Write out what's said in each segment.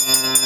Thank you.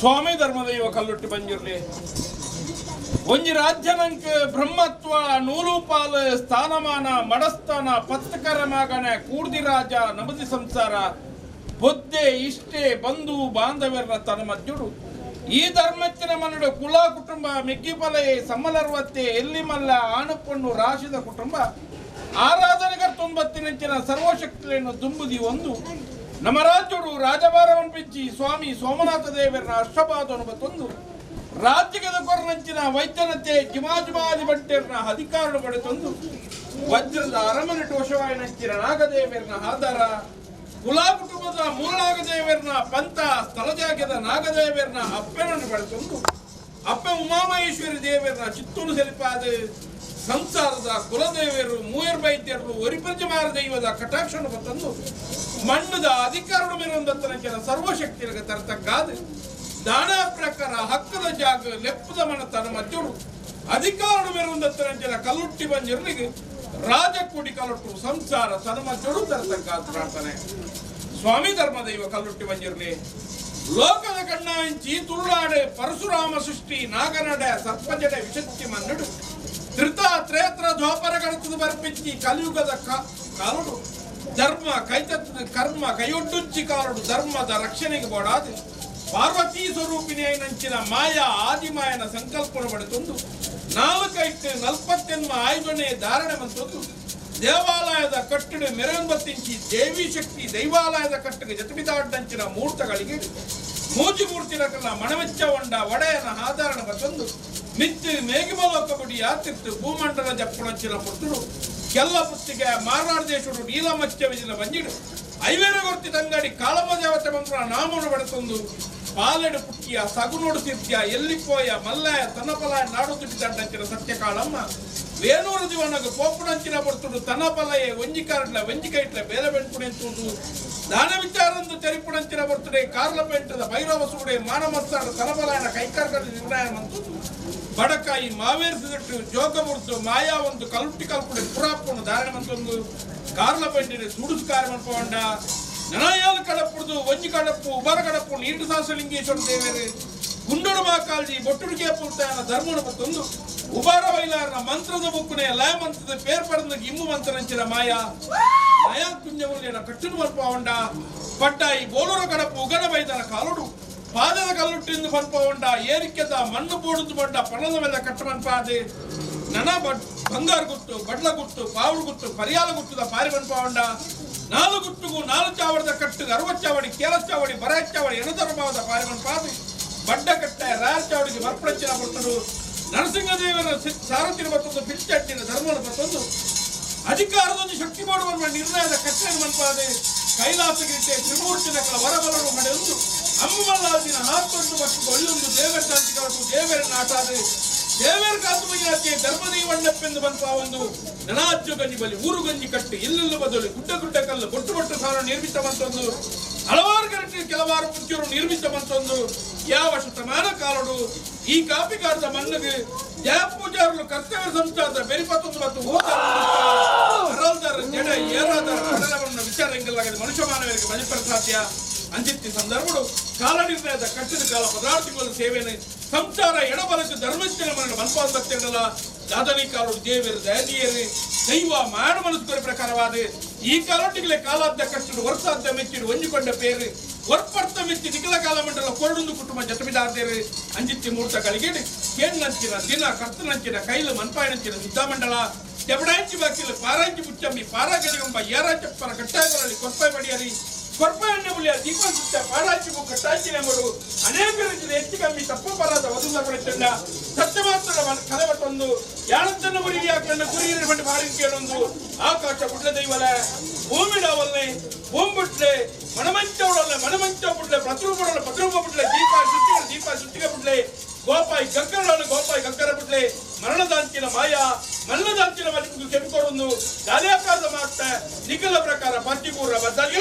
ಸ್ವಾಮಿ ಧರ್ಮದೈವ ಕಲ್ಲುಟ್ಟಿ ಬಂಜಿರ್ಲಿ ಒಂಜಿ ರಾಜ್ಯನಂಕ್ ಬ್ರಹ್ಮತ್ವ ನೂಲುಪಾಲ್ ಸ್ಥಾನಮಾನ ಮಡಸ್ಥಾನ ಪತ್ತಕರ ಮಗನೆ ಕೂರ್ದಿ ರಾಜ ನಮದಿ ಸಂಸಾರ ಬೊದ್ದೆ ಇಷ್ಟೆ ಬಂಧು ಬಾಂಧವ್ಯರ ತನ್ನ ಮಧ್ಯುಡು ಈ ಧರ್ಮತ್ತಿನ ಮನಡು ಕುಲ ಕುಟುಂಬ ಮಿಗ್ಗಿಪಲೆ ಸಮ್ಮಲರ್ವತ್ತೆ ಎಲ್ಲಿಮಲ್ಲ ಆಣುಪಣ್ಣು ರಾಶಿದ ಕುಟುಂಬ ಆರಾಧನೆಗರ್ ತೊಂಬತ್ತಿನಂಚಿನ ಸರ್ವಶಕ್ತಿಯನ್ನು ದುಂಬುದಿ ಒಂದು ನಮ್ಮ ರಾಜ್ಯಡು ರಾಜಭಾರವನ್ನು ಪಿಂಚಿ ಸ್ವಾಮಿ ಸೋಮನಾಥ ದೇವರನ ಅಷ್ಟಪಾದನು ಬತ್ತೊಂದು ರಾಜ್ಯದ ಕೊರನಂಚಿನ ವೈದ್ಯನತೆ ಜಿಮಾಜುಮಾದಿ ಭಟ್ಟೆರ್ನ ಅಧಿಕಾರನು ಪಡೆತೊಂದು ವಜ್ರದ ಅರಮನೆ ಟೋಷವಾಯಿನಂಚಿನ ನಾಗದೇವರನ ಆಧಾರ ಕುಲ ಕುಟುಂಬದ ಮೂಲ ನಾಗದೇವರನ ಪಂಥ ಸ್ಥಳಜಾಗ್ಯದ ನಾಗದೇವರನ ಅಪ್ಪನನ್ನು ಪಡೆತೊಂದು ಅಪ್ಪ ಉಮಾಮಹೇಶ್ವರಿ ದೇವರನ ಚಿತ್ತೂರು ಸೆಲಿಪಾದ ಸಂಸಾರದ ಕುಲದೇವರು ಮೂಯರ್ ವೈದ್ಯರು ಒರಿಪಂಚಮಾರ ದೈವದ ಕಟಾಕ್ಷನು ಬತ್ತಂದು ಮಣ್ಣದ ಅಧಿಕಾರಡು ಮೇರೊಂದತ್ತನ ಸರ್ವಶಕ್ತಿಗೆ ತರತಕ್ಕಾದ ದಾನ ಪ್ರಕಾರ ಹಕ್ಕದ ಜಾಗ ಲೆಪ್ಪದ ಮನ ತನ್ನ ಮಧ್ಯಡು ಅಧಿಕಾರಡು ಮೇರೊಂದತ್ತನ ಕಲ್ಲುಟ್ಟಿ ಬಂಜಿರ್ಲಿಗೆ ರಾಜಕೂಡಿ ಕಲ್ಲುಟ್ಟು ಸಂಸಾರ ತನ್ನ ಮಧ್ಯಡು ತರತಕ್ಕಾದ ಪ್ರಾರ್ಥನೆ. ಸ್ವಾಮಿ ಧರ್ಮದೈವ ಕಲ್ಲುಟ್ಟಿ ಬಂಜಿರ್ಲಿ ಲೋಕದ ಕಣ್ಣಾಂಚಿ ತುಳುನಾಡೆ ಪರಶುರಾಮ ಸೃಷ್ಟಿ ನಾಗನಡೆ ಸರ್ಪಜಡೆ ವಿಶಕ್ತಿ ಮನ್ನಡು ತ್ರಿತ ತ್ರೇತ್ರ ದ್ವಾಪರ ಗಣತದ ಬರ್ಪಿಂಚಿ ಕಲಿಯುಗದ ಕಾಲುಡು ಧರ್ಮ ಕೈತತ್ತದ ಕರ್ಮ ಕೈಯೊಡ್ಡುಂಚಿ ಕಾಲುಡು ಧರ್ಮದ ರಕ್ಷಣೆಗೆ ಬೋಡಾದ ಪಾರ್ವತಿ ಸ್ವರೂಪಿಣಿ ನಂಚಿನ ಮಾಯಾ ಆದಿಮಾಯನ ಸಂಕಲ್ಪನ ಪಡೆತೊಂದು ನಾಲ್ಕೈತೆ ನಲ್ಪತ್ತೆನ್ಮ ಆಯುಧನೆ ಧಾರಣೆ ಬಂತೊಂದು ದೇವಾಲಯದ ಕಟ್ಟಡ ಮೆರವೊಂಬತ್ತಿಂಚಿ ದೇವಿ ಶಕ್ತಿ ದೈವಾಲಯದ ಕಟ್ಟಗೆ ಜತಬಿದಾಡ್ಡಂಚಿನ ಮೂರ್ತಗಳಿಗೆ ಮೂಜಿ ಮೂರ್ತಿರಕಲ್ಲ ಮಣವೆಚ್ಚ ಒಂಡ ಒಡೆಯನ ಆಧಾರಣ ಬತ್ತೊಂದು ಮಿತ್ತು ಮೇಘಮಲೋಕ ಬುಡಿ ಯಾತಿತ್ತು ಭೂಮಂಡಲ ಜಪ್ಪುಣಂಚಿನ ಪುರ್ತುಡು ಕೆಲ್ಲ ಪುತ್ತಿಗೆ ಮಾರಾಡ ದೇಶುಡು ನೀಲಮಚ್ಚ ವಿಜಿನ ಬಂಜಿಡು ಐವೇರ ಗೊತ್ತಿ ತಂಗಡಿ ಕಾಳಮ್ಮ ದೇವತೆ ಮಂತ್ರ ನಾಮನು ಬಡತೊಂದು ಪಾಲೆಡು ಪುಟ್ಟಿಯ ಸಗುನೋಡು ಸಿದ್ಯ ಎಲ್ಲಿಪೋಯ ಮಲ್ಲಾಯ ತನ್ನಪಲಾಯ ನಾಡು ತುಟಿದಂಚಿನ ಸತ್ಯಕಾಳಮ್ಮ ವೇಣೂರು ದಿವನಗ ಪೋಪುಣಂಚಿನ ಪೊರ್ತುಡು ತನ್ನಪಲಯ ಒಂಜಿಕಾರಡ್ಲ ಒಂಜಿಕೈಟ್ಲ ಬೇರೆ ಬೆಂಪುಣೆಂತುಂಡು ದಾನ ವಿಚಾರಂದು ತೆರಿಪುಣಂಚಿನ ಪೊರ್ತುಡೆ ಕಾರ್ಲ ಪೆಂಟದ ಭೈರವ ಸೂಡೆ ಮಾನಮಸ್ತಾಡ ತನಪಲಾಯನ ಕೈಕಾರ್ಗಳ ನಿರ್ಣಯ ಮಂತುಂಡು ಬಡಕಾಯಿ ಮಾವೇರಿಸಿದಟ್ಟು ಜೋಗಬುರ್ದು ಮಾಯಾ ಒಂದು ಕಲ್ಪುಟಿ ಕಲ್ಪುಡೆ ಪುರಾಪುಣು ಧಾರಣೆ ಮಂತೊಂದು ಕಾರ್ಲ ಪೆಂಟಿನ ಸುಡುಸು ಕಾರ್ಯ ಮನ್ಪವಂಡ ನನಯಾಲ್ ಕಡಪುಡ್ದು ಒಂಜಿ ಕಡಪು ಉಬರ ಕಡಪು ನೀರು ಸಾಸಲಿಂಗೇಶ್ವರ ದೇವರು ಗುಂಡೋಡು ಮಾಕಾಲ್ಜಿ ಬೊಟ್ಟುಡಿಗೆ ಪೂರ್ತಾಯನ ಧರ್ಮನು ಮತ್ತೊಂದು ಉಬಾರ ವೈಲಾರನ ಮಂತ್ರದ ಬುಕ್ಕುನೆ ಲಯ ಮಂತ್ರದ ಪೇರ್ ಪಡೆದ ಇಮ್ಮು ಮಂತ್ರನಂಚಿನ ಮಾಯಾ ನಯಾ ಕುಂಜಮುಲ್ಯನ ಕಟ್ಟುನು ಮನ್ಪವಂಡ ಪಟ್ಟಾಯಿ ಬೋಲೂರ ಕಡಪು ಉಗನ ಬೈದನ ಕಾಲುಡು ಪಾದದ ಕಲ್ಲುಟ್ಟಿಂದು ಪನ್ಪವಂಡ ಏರಿಕೆದ ಮಣ್ಣು ಬೋಡುದು ಬಂಡ ಪಣದ ಮೇಲೆ ಕಟ್ಟ ಮನ್ಪಾದೆ ನನ ಬಂಗಾರ ಗುತ್ತು ಬಡ್ಲ ಗುತ್ತು ಪಾవుడు ಗುತ್ತು ಪರಿಯಾಲ ಗುತ್ತದ ಪಾರಿ ಮನ್ಪವಂಡ ನಾಲು ಗುಟ್ಟುಗು ನಾಲು ಚಾವಡದ ಕಟ್ಟುಗು ಅರವತ್ತು ಚಾವಡಿ ಕೇಲ ಚಾವಡಿ ಬರ ಚಾವಡಿ ಎಣಧರ್ಮವಾದ ಪಾರಿ ಮನ್ಪಾದೆ ಬಡ್ಡ ಕಟ್ಟ ರಾಯರ್ ಚಾವಡಿಗೆ ಮರ್ಪಣಚಿನ ಪುರ್ತುಡು ನರಸಿಂಹದೇವರ ಸಾರಥಿನ ಮತ್ತೊಂದು ಪಿಲ್ಚಟ್ಟಿನ ಧರ್ಮನ ಮತ್ತೊಂದು ಅಧಿಕಾರದೊಂದು ಶಕ್ತಿ ಮಾಡುವ ನಿರ್ಣಯದ ಕಟ್ಟೆಯನ್ನು ಮನ್ಪಾದೆ ಕೈಲಾಸಗಿರಿತೆ ತ್ರಿಮೂರ್ತಿನ ಕಲ ವರಬಲರು ನಡೆಯೊಂದು ಅಮ್ಮಮಲ್ಲಾದಿನ ಹಾತ್ತೊಂದು ಮತ್ತು ಒಳ್ಳೊಂದು ದೇವರ ಕಾಂತಿಗಳು ದೇವರ ನಾಟಾದೆ ದೇವರ ಕಾತುಮಯ್ಯಾಕೆ ಧರ್ಮದೈವಣ್ಣಪ್ಪೆಂದು ಬಂಪ ಒಂದು ನನಾಜ್ಯ ಗಂಜಿ ಬಲಿ ಊರು ಗಂಜಿ ಕಟ್ಟಿ ಎಲ್ಲೆಲ್ಲೂ ಬದಲು ಗುಡ್ಡ ಗುಡ್ಡ ಕಲ್ಲು ಬೊಟ್ಟು ಬೊಟ್ಟು ಸಾಲ ನಿರ್ಮಿತವಂತೊಂದು ಹಲವಾರು ಗಂಟೆ ಕೆಲವಾರು ಪುತ್ತಿಯರು ನಿರ್ಮಿತವಂತೊಂದು ಯಾವ ಶತಮಾನ ಕಾಲಡು ಈ ಕಾಪಿಕಾರದ ಮಣ್ಣಿಗೆ ಜಯಪೂಜಾರರು ಕರ್ತವ್ಯ ಸಂಸ್ಥಾದ ಬೆರಿಪತ್ತೊಂದು ಮತ್ತು ಹರಲ್ದರ ಜಡ ಏರಾದರ ಕಡಲವನ್ನು ವಿಚಾರ ಎಂಗಲಾಗಿದೆ ಮನುಷ್ಯ ಮಾನವರಿಗೆ ಮಜಿಪರ ಸಾಧ್ಯ ಅಂಚಿತ್ತಿ ಸಂದರ್ಭಡು ಕಾಲ ನಿರ್ಣಯದ ಕಟ್ಟಿದ ಕಾಲ ಪದಾರ್ಥಗಳ ಸೇವೆಯನ್ನು ಸಂಸಾರ ಎಡಬಲಕ್ಕೆ ಧರ್ಮಸ್ಥಳ ಮರಣ ಮನ್ಪಾದ ಭಕ್ತಿರಲ್ಲ ದಾದನಿ ಕಾಲುಡು ದೇವರು ದಯದೀಯರು ದೈವ ಮಾಡ ಮನಸ್ಸುಗಳ ಪ್ರಕಾರವಾದ ಈ ಕಾಲೊಟ್ಟಿಗೆ ಕಾಲಾದ್ದ ಕಟ್ಟಡು ವರ್ಷಾದ್ದ ಮೆಚ್ಚಿಡು ಒಂಜಿಕೊಂಡ ಪೇರು ಒರ್ಪರ್ತ ಮೆಚ್ಚಿ ನಿಖಲ ಕಾಲ ಮಂಡಲ ಕೊರಡೊಂದು ಕುಟುಂಬ ಜಟಮಿದಾರ್ದೇರು ಅಂಜಿತ್ತಿ ಮೂರ್ತ ಗಳಿಗೆ ಕೇಣ್ಣಂಚಿನ ದಿನ ಕರ್ತನಂಚಿನ ಕೈಲು ಮನ್ಪಾಯನಂಚಿನ ಸಿದ್ಧಮಂಡಲ ತೆಬಡಾಂಚಿ ಬಾಕಿಲು ಪಾರಾಂಚಿ ಬುಚ್ಚಮ್ಮಿ ಪಾರಾಗಲಿಗಂಬ ಏರಾಚಪ್ಪರ ಕಟ್ಟಾಯಗಳಲ್ಲಿ ಕೊರ್ಪಾಯ್ ಬಡಿಯರಿ ಕೊರ್ಪಾಯಣ್ಣ ಬುಲಿಯ ದೀಪ ಸುತ್ತ ಪಾರಾಂಚಿ ಬುಕ್ಕ ಟಾಂಚಿನ ಅನೇಕ ರೀತಿಯ ಹೆಚ್ಚು ಕಮ್ಮಿ ತಪ್ಪು ಪರಾದ ವಧುದ ಪಡೆತಂಡ ಸತ್ಯ ಮಾತ್ರ ಕಲೆಬಟ್ಟೊಂದು ಯಾನಂತನ್ನು ಗುರಿಯಾಕಲನ್ನು ಗುರಿಯಿನ ಬಂದು ಭಾರಿ ಕೇಳೊಂದು ಆಕಾಶ ಬುಡ್ಲ ದೈವಲೆ ಭೂಮಿಡವಲ್ಲೆ ಭೂಂಬುಟ್ಲೆ ಮಣಮಂಚವಡಲ್ಲೆ ಮಣಮಂಚ ಬುಡ್ಲೆ ಪ್ರತಿರೂಪಡಲ್ಲ ಪ್ರತಿರೂಪ ಬುಡ್ಲೆ ದೀಪ ಸುತ್ತಿಗೆ ದೀಪ ಸುತ್ತಿಗೆ ಬುಡ್ಲೆ ಗೋಪಾಯಿ ಗಗ್ಗರಡಾಳು ಗೋಪಾಯಿ ಗಗ್ಗರ ಬುಡ್ಲೆ ಮರಣದಾಂಚಿನ ಮಾಯಾ ಮರಣದಾಂಚಿನ ಮಲಿಪು ಕೆಂಪೊಡೊಂದು ಗಾಲಿಯಾಕಾರದ ಮಾತ ನಿಖಲ ಪ್ರಕಾರ ಪಂಚಿಪೂರ ಬದ್ದಾಗಿ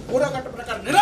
ಪೂರ ಕಟ್ಟ ಪ್ರಕಾರ ನಿರ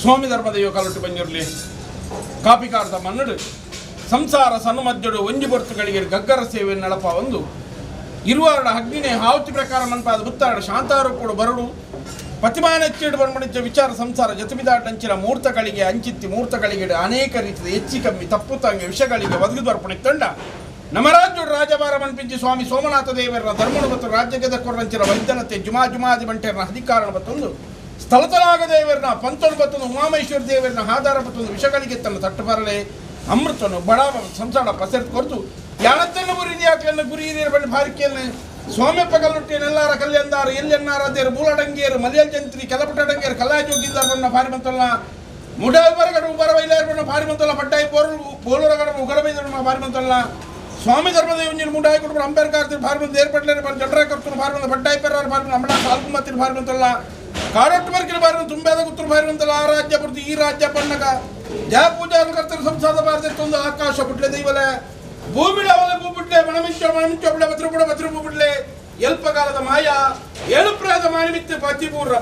ಸ್ವಾಮಿ ಧರ್ಮದ ಕಲ್ಲೊಟ್ಟು ಬಂದಿರಲಿ ಕಾಪಿಕಾರದ ಮನ್ನಡು ಸಂಸಾರ ಸನ್ಮಧ್ಯಡು ಒಂಜಿ ಬೊರ್ತುಗಳಿಗೆ ಗಗ್ಗರ ಸೇವೆ ನಡಪ ಒಂದು ಇರುವಾರಡ ಅಗ್ನಿನೇ ಹಾವತಿ ಪ್ರಕಾರ ಮನ್ಪಾದ ಬುತ್ತಾರಡ ಶಾಂತಾರೂಪಡು ಬರಡು ಪ್ರತಿಮಾನೆಚ್ಚಿಡು ಬನ್ಮಣಿಚ್ಚ ವಿಚಾರ ಸಂಸಾರ ಜತಬಿದಾಟಂಚಿನ ಮೂರ್ತಗಳಿಗೆ ಅಂಚಿತ್ತಿ ಮೂರ್ತಗಳಿಗೆ ಅನೇಕ ರೀತಿಯ ಹೆಚ್ಚಿ ಕಮ್ಮಿ ತಪ್ಪು ತಂಗೆ ವಿಷಗಳಿಗೆ ಒದಗಿದು ಅರ್ಪಣೆ ತಂಡ ನಮರಾಜ್ಯುಡು ರಾಜಭಾರ ಮನ್ಪಿಂಚಿ ಸ್ವಾಮಿ ಸೋಮನಾಥ ದೇವರ ಧರ್ಮನು ಮತ್ತು ರಾಜ್ಯಕ್ಕೆ ಕೊರಂಚಿನ ವೈದ್ಯನತೆ ಜುಮಾ ಜುಮಾದಿ ಬಂಟೆರನ ಅಧಿಕಾರಣ ಮತ್ತೊಂದು ಸ್ಥಳತಲಾಗ ದೇವರನ್ನ ಪಂತನು ಬತ್ತೊಂದು ಉಮಾಮಹೇಶ್ವರ ದೇವರನ್ನ ಆಧಾರ ಮತ್ತೊಂದು ವಿಷಗಳಿಗೆ ತನ್ನ ತಟ್ಟುಬರಲೆ ಅಮೃತನು ಬಡ ಸಂಸಾರ ಪಸೆರ್ತು ಕೊರ್ತು ಯಾನತ್ತನ್ನು ಗುರಿ ಯಾಕನ್ನ ಗುರಿ ಹಿರಿಯರ ಬಳಿ ಭಾರಿಕೆಯನ್ನು ಸ್ವಾಮ್ಯಪ್ಪ ಕಲ್ಲುಟ್ಟಿನೆಲ್ಲಾರ ಕಲ್ಯಂದಾರು ಎಲ್ಲೆನ್ನಾರ ದೇರು ಮೂಲಡಂಗಿಯರು ಮಲಿಯಲ್ ಜಂತ್ರಿ ಕೆಲಪುಟಡಂಗಿಯರು ಕಲ್ಲಾಜೋಗಿದ್ದಾರನ್ನ ಭಾರಿ ಮಂತಲ್ಲ ಮುಡಾಯಿ ಬರಗಡ ಉಬರ ಬೈಲಾರ ಭಾರಿ ಮಂತಲ್ಲ ಪಟ್ಟಾಯಿ ಪೋರು ಪೋಲುರಗಡ ಉಗಡ ಬೈದರು ಭಾರಿ ಮಂತಲ್ಲ ಸ್ವಾಮಿ ಧರ್ಮದ ಒಂಜಿನ ಮುಂಡಾಯಿ ಕುಟುಂಬ ಅಂಬೇಡ್ಕರ್ ಭಾರಿ ಮಂದಿ ಏರ್ಪಟ್ಲೇರು ಭಾರಿ ಜನರ ಕರ್ತರು ಭಾರಿ ಮಂದಿ ಪಟ್ಟಾಯಿ ಪೆರ್ರಾರು ಭಾರಿ ಮಂದಿ ಅಂಬಳ ಸಾಲ್ಕುಮತ್ತಿನ ಭಾರಿ ಮಂತಲ್ಲ ಕಾಡೊಟ್ಟು ಬರ್ಕಿನ ಭಾರಿ ಮಂದಿ ತುಂಬಾದ ಗುತ್ತರು ಭಾರಿ ಮಂತಲ್ಲ ಆ ರಾಜ್ಯ ಪೂರ್ತಿ ಈ ರಾಜ್ಯ ಬಣ್ಣಗ ಜಯ ಪೂಜಾರು ಕರ್ತರು ಸಂಸಾದ ಭಾರತ ಆಕಾಶ ಬುಟ್ಲೆ ದೈವಲೆ ಭೂಮಿಡ ಅವಲ ಭೂ ಬಿಡ್ಲೆ ಮಣಮಿಂಚ ಮಣಮಿಂಚ ಬಿಡ ಬತ್ರ ಬಿಡ ಬತ್ರ ಭೂ ಬಿಡ್ಲೆ ಎಲ್ಪಕಾಲದ ಮಾಯ ಏಳು ಪ್ರಾಯದ ಮಾನಿಮಿತ್ತ ಪತಿಪೂರ್ರ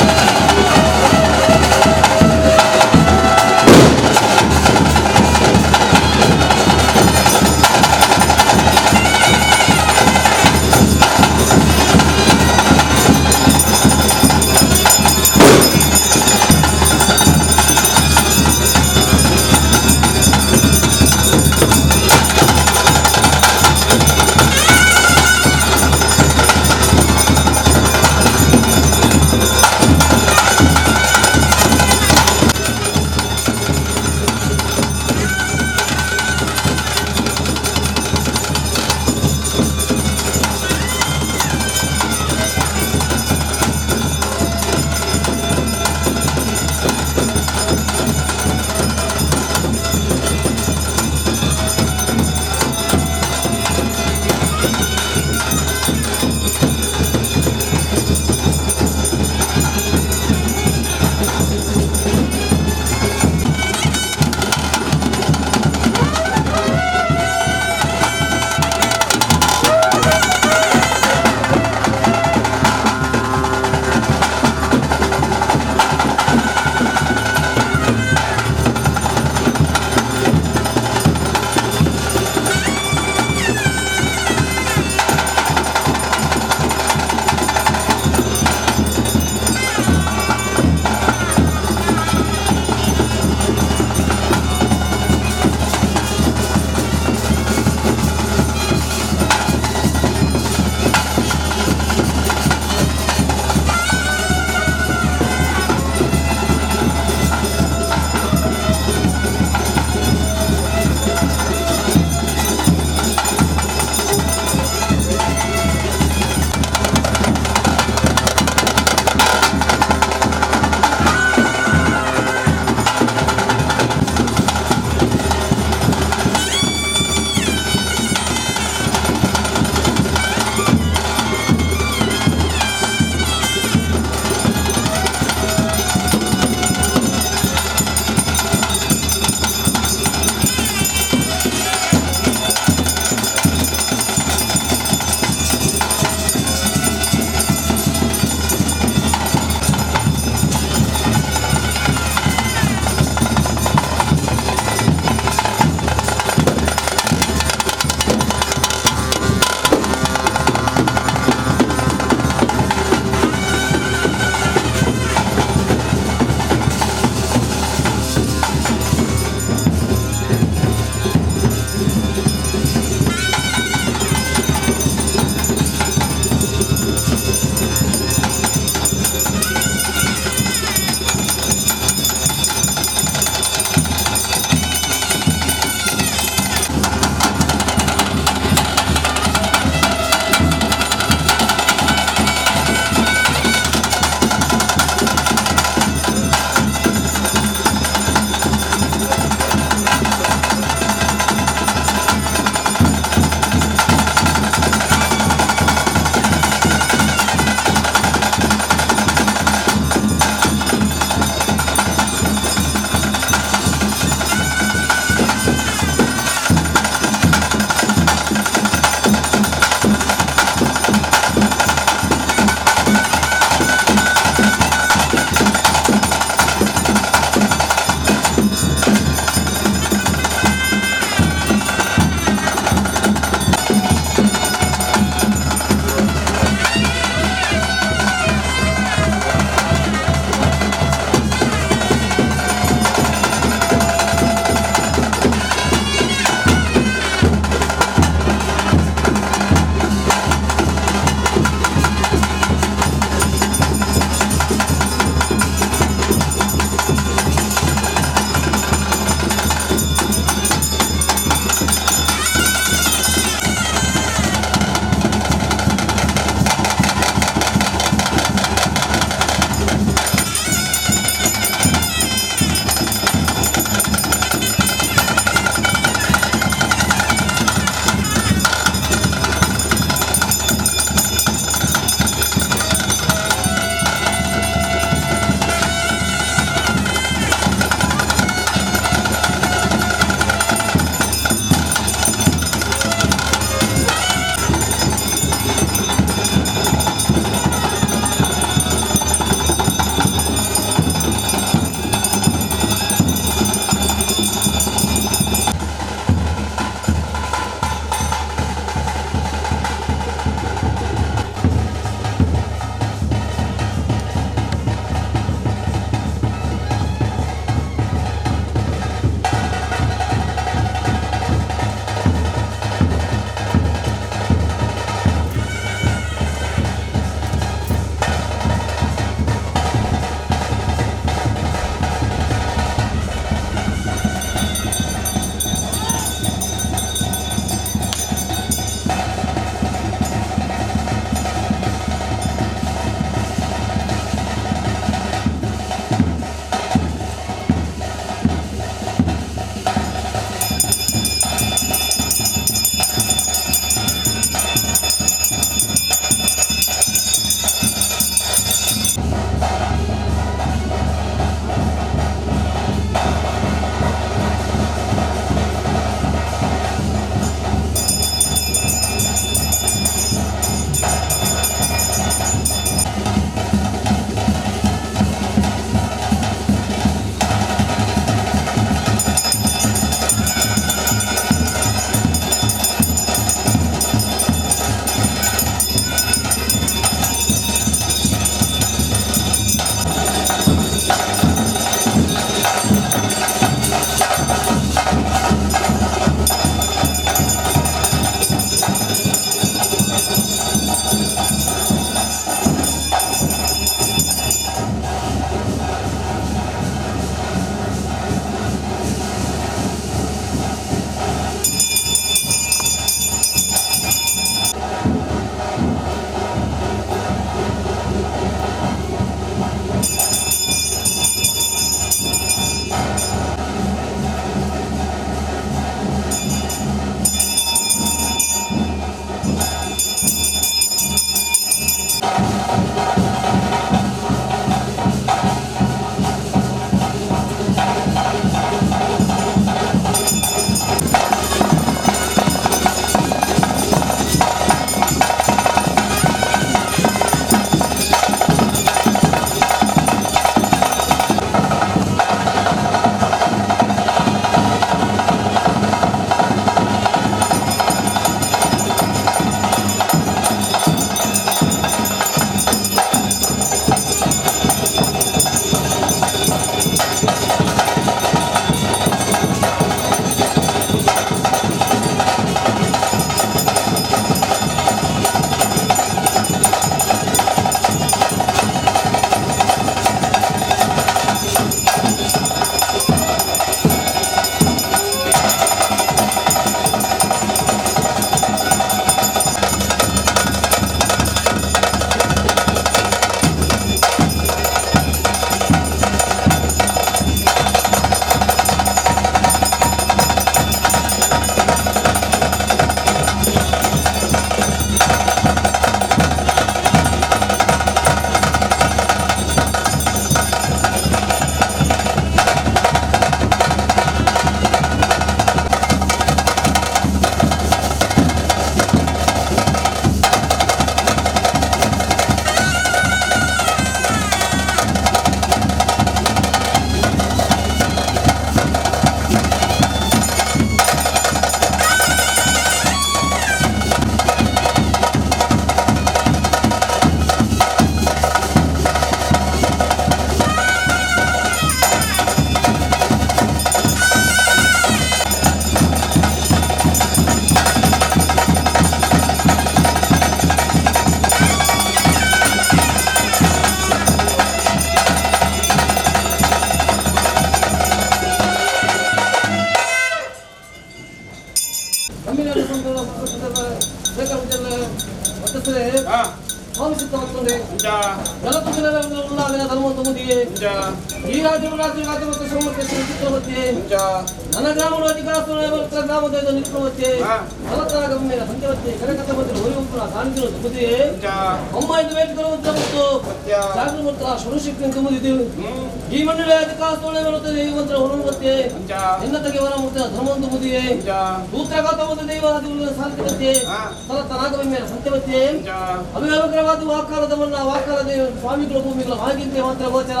ಸ್ವಾಮಿಗಳು ಭೂಮಿಗಳು ಆಗಿದ್ದೆ ಮಾತ್ರ ಗೋಚರ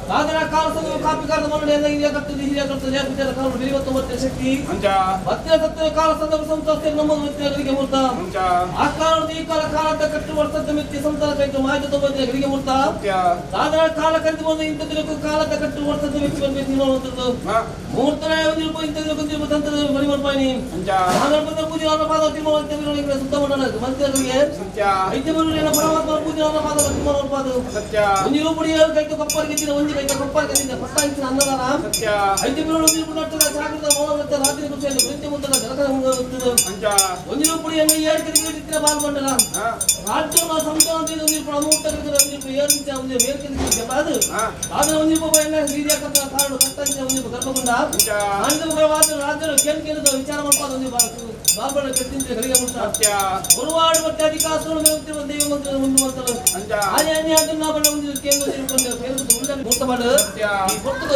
ಸಾಧನ ಕಾಲ ಕಾಪಿಕಾರದ ಮರಣ ಹಿರಿಯ ಕರ್ತದೆ ಹಿರಿಯ ಕರ್ತದೆ ಶಕ್ತಿ ಮತ್ತೆ ಸತ್ಯ ಕಾಲ ಸಂದರ್ಭ ಸಂತೋಷ ನಮ್ಮ ಗಳಿಗೆ ಮೂರ್ತ ಆ ಕಾಲದ ಈ ಕಾಲ ಕಾಲದ ಕಟ್ಟು ವರ್ಷದ ಮಿತ್ತಿ ಸಂತಾನ ಕೈತು ಮಾಹಿತಿ ತೊಂಬತ್ತೆ ಗಳಿಗೆ ಮೂರ್ತ ಸಾಧನ ಕಾಲ ಕರೆದು ಬಂದು ಇಂಥ ದಿನಕ್ಕೂ ಕಾಲದ ಕಟ್ಟು ವರ್ಷದ ಮಿಚ್ಚಿ ಬಂದು ತಿನ್ನುವಂಥದ್ದು ಮೂರ್ತನ ಇಂಥ ದಿನಕ್ಕೂ ತಿರುಪ ತಂತ್ರದ ಬಲಿ ಮಾಡ್ಪಾನಿ ಪೂಜೆ ಅವರ ಪಾದ ತಿರುಮಲ ಸುತ್ತಮುತ್ತ ಮಂತ್ರಿಗಳಿಗೆ ಐತೆ ಪರಮಾತ್ಮ ಪೂಜೆ ಅವರ ಪಾದ ತಿರುಮಲ ಒಂಜಿ ಕೈತ ಕೊಪ್ಪರಿಗೆ ಒಂಜಿ ಕೈತ ಕೊಪ್ಪರಿಗೆ ಪಟ್ಟ ಅನ್ನದಾನ ಐತೆ ಜಾಗೃತ ಮೌನ ರಾತ್ರಿ ಖುಷಿಯಲ್ಲಿ ವೃತ್ತಿ ಮುಂತಾದ ಒಂಜಿ ಪುಡಿಯನ್ನು ಏಳು ಕರಿಗೆ ಬಾಲ್ಮಂಡಲ ರಾಜ್ಯ ಸಂತಾನ ಕಾರಣ ಕಟ್ಟ ಗರ್ಭಗುಂಡ ರಾಜ್ಯರು ಕೇಳಿ ಕೇಳಿದ ವಿಚಾರ ಮಾಡ್ಪಾದ ಒಂದು ಬಾಲ್ಮಂಡ ಕಟ್ಟಿಂದ ಕರಿಗೆ ಮುಟ್ಟ ಗುರುವಾಡು ಮತ್ತೆ ಅಧಿಕಾರಗಳು ದೈವ ಮಂತ್ರ ಮುಂದುವಂತರು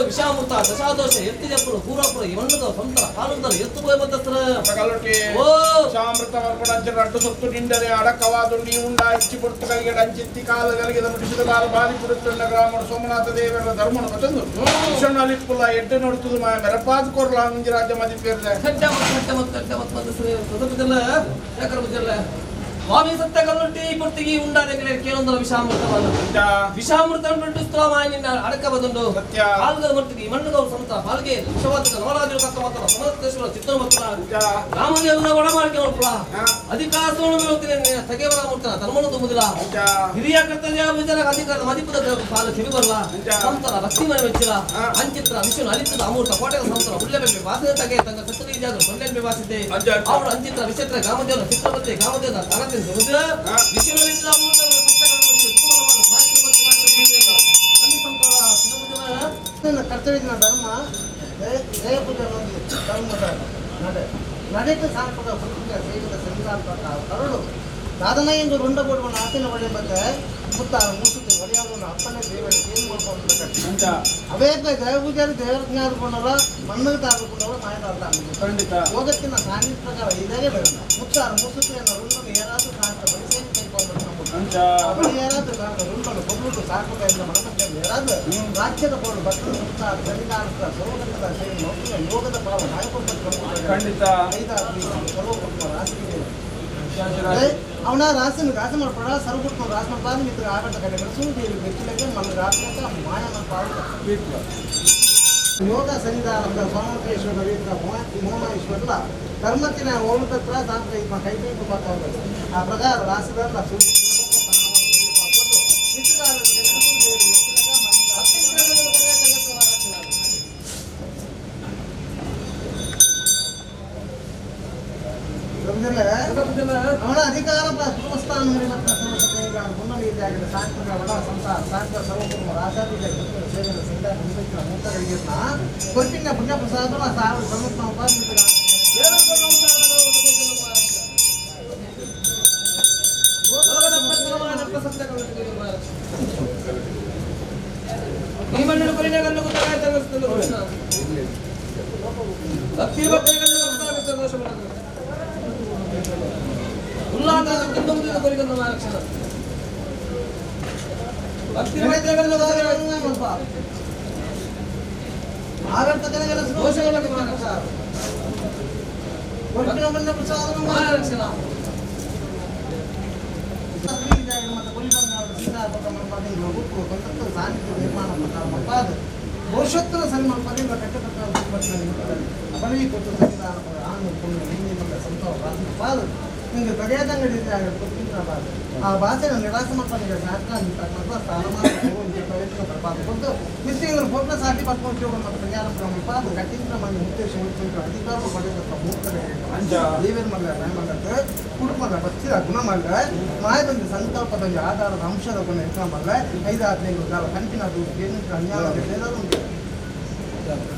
ವಿಷಾಮೃತ ದಶಾದೋಷ ಎತ್ತಿದಪ್ಪರು ಪೂರಾಪುರ ಇವಣ್ಣದ ಸಂತರ ಕಾಲುಂದರ ಎತ್ತು ಪೋಯ ಬಂದಸ್ತ್ರ ವಿಷಾಮೃತ ವರ್ಪಣ ರಡ್ಡು ಸೊತ್ತು ನಿಂಡರೆ ಅಡಕವಾದು ನೀವುಂಡ ಇಚ್ಚಿ ಪುಡ್ತು ಕಲಿಗೆ ಅಂಚಿತ್ತಿ ಕಾಲ ಕಲಿಗೆದ ಮುಡಿಸಿದ ಕಾಲ ಬಾಲಿ ಪುಡುತ್ತುಂಡ ಗ್ರಾಮಡು ಸೋಮನಾಥ ದೇವರ ಧರ್ಮನ ಬತಂದು ವಿಷಣಲಿಪ್ಪುಲ ಎಡ್ಡು ನಡುತ್ತದು ಮಾಯ ಮೆರಪಾದ ಕೊರ್ಲ ಮುಂಜಿ ರಾಜ್ಯ ಮದಿ ಪೇರ್ದೆ ಸ್ವಾಮಿ ಸತ್ಯ ಕಲ್ಲುಟ್ಟಿ ಪೊಟ್ಟಿಗೆ ಉಂಡಾದೆಗಳೇ ಕೇಳೊಂದರ ವಿಷಾಮೃತವನ್ನು ವಿಷಾಮೃತ ನಿನ್ನ ಅಡಕ ಬದುಂಡು ಪಾಲ್ಗದ ಮಟ್ಟಿಗೆ ಮಣ್ಣುಗೌರು ಸಂತ ಪಾಲ್ಗೆ ವಿಷವಾದ ನವರಾಜರು ಕತ್ತ ಮಾತ್ರ ಸಮಸ್ತೇಶ್ವರ ಚಿತ್ರ ಮಕ್ಕಳ ರಾಮದೇವರ ಒಡಮಾಡಿಕೆ ಮಕ್ಕಳ ಅಧಿಕಾರ ತಗೆವರ ಮುಟ್ಟನ ಧರ್ಮನು ತುಂಬುದಿಲ್ಲ ಹಿರಿಯ ಕರ್ತವ್ಯ ವಿಚಾರ ಅಧಿಕಾರ ಮದಿಪದ ಪಾಲು ಕಿವಿ ಬರಲ್ಲ ಸಂತರ ಭಕ್ತಿ ಮನೆ ಮೆಚ್ಚಿಲ್ಲ ಅಂಚಿತ್ರ ವಿಷ್ಣು ಅಲಿತದ ಅಮೂರ್ತ ಕೋಟೆಯ ಸಂತರ ಉಳ್ಳೆ ವಾಸನೆ ತಗೆ ತಂಗ ಸತ್ತನಿಗೆ ಜಾಗರು ಸೊಳ್ಳೆ ವಾಸಿದ್ದೆ ಅವಳು ಅಂಚಿತ್ರ ವಿಚಿತ್ರ ಗ್ರಾಮದೇವರ ಚಿತ್ರಪತಿ ಗ್ರಾಮದೇವರ ಕರ್ತವ್ಯದ ಧರ್ಮ ಜಯ ಪೂಜೆ ಧರ್ಮದ ನಡೆ ನಡೆಗೆ ಸಾರ್ಪದ ಸೇವಿತ ಸಂಸಾರ ಕರುಳು ಸಾಧನ ಎಂದು ರುಂಡ ಕೊಡುವ ಆತನ ಒಳ್ಳೆ ಮತ್ತೆ ಮುತ್ತ ಮುಸುತ್ತೆ ಒಡೆಯವರು ಅಪ್ಪನೇ ದೇವರು ಏನು ಮಾಡ್ಕೊಂಡು ಅವೇ ಜಯ ಪೂಜಾರಿ ದೇವರ ಜ್ಞಾನಕೊಂಡಲ್ಲ ಮಣ್ಣಿಗೆ ತಾಕೊಂಡವರ ಮಾಯದಾರ್ಥ ಖಂಡಿತ ಯೋಗಕ್ಕಿನ ಸಾನ್ನಿಧ್ಯ ಪ್ರಕಾರ ಇದಾಗೆ ಬೇಡ ಮುತ್ತಾರು ಮುಸುತ್ತಿನ ರುಂಡನು ಏನಾದರೂ ಸಾಕ ಬಡಿಸೇನೆ ಕೈಕೊಂಡು ಏನಾದರೂ ಸಾಕ ರುಂಡನು ಕೊಬ್ಬರು ಸಾಕುತ್ತ ಮನಮಂಜ ಏನಾದರೂ ರಾಜ್ಯದ ಕೊಡು ಭಕ್ತರು ಮುತ್ತಾರು ಸನ್ನಿಧಾನದ ಸರ್ವಗಂಧದ ಸೇವೆ ನೌಕರಿಯ ಯೋಗದ ಫಲವ ನಾಯಕ ಖಂಡಿತ ಐದಾರು ಸರ್ವ ಕುಟುಂಬ ರಾಶಿ ಅವನ ರಾಸಿನ ರಾಸ ಮಾಡ್ಕೊಡ ಸರ್ವ ರಾಸ ಮಾಡ್ಬಾರ್ದು ಮಿತ್ರ ಆಟ ಕಡೆ ಸೂರ್ಯ ಬೆಚ್ಚಲಿಗೆ మన ರಾತ್ರಿ ಮಾಯ ಮಾಡ್ಬಾರ್ದು ಯೋಗ ಸನ್ನಿಧಾನದ ಸೋಮೇಶ್ವರ ಮೋಮೇಶ್ವರ ಧರ್ಮತ್ತಿನ ಓಮತತ್ರ ಸಾಂಪ್ರದಾಯಿಕ ಕೈಬೇಕು ಆ ಪ್ರಕಾರ ರಾಸಿದ ಸೂರ್ಯ ಅವನ ಅಧಿಕಾರ ಕುಟುಂಬಸ್ಥಾನ ಸಂಸಾರ ಸರ್ವಕುಟುಂಬ ರಾಜಾಧಿಕಾರಿ ಸೇವೆಯ ಸಂಧಾನ ಮೂತಗಳಿಗೆ ಕೊರ್ಪಿನ ಪುಣ್ಯ ಪ್ರಸಾದ ಸಾವಿರ ಸಮರ್ಪಣ ಭವಿಷ್ಯತ್ತಿನ ಸರಿ ನಿಮಗೆ ಬಗೆಯದಂಗಡಿ ಕೊಟ್ಟಿನ ಬಾಧೆ ಆ ಭಾಷೆನ ನಿರಾಸೆ ಮಾಡ್ಕೊಂಡು ಶಾಸ್ತ್ರ ಸ್ಥಾನಮಾನ ಪ್ರಯತ್ನ ಬರ್ಬಾರ್ದು ಮಿಸ್ಟಿಂಗ್ ಪೂರ್ಣ ಸಾಟಿ ಪಡ್ಕೊಂಡು ಮತ್ತು ಪರಿಹಾರ ಪ್ರಮುಖ ಅದು ಕಟ್ಟಿನ ಮನೆ ಉದ್ದೇಶ ಅಧಿಕಾರ ಪಡೆದ ಮೂರ್ಖ ದೇವೇನು ಮಲ್ಲ ಮಲ್ಲದ್ದು ಕುಟುಂಬದ ಬಚ್ಚಿದ ಗುಣ ಮಲ್ಲ ಮಾಯದೊಂದು ಸಂಕಲ್ಪದ ಆಧಾರದ ಅಂಶದ ಗುಣ ಹೆಚ್ಚಿನ ಮಲ್ಲ ಐದು ಹದಿನೈದು ಕಾಲ ಕಣ್ಪಿನ ಅನ್ಯಾಯ ಉಂಟು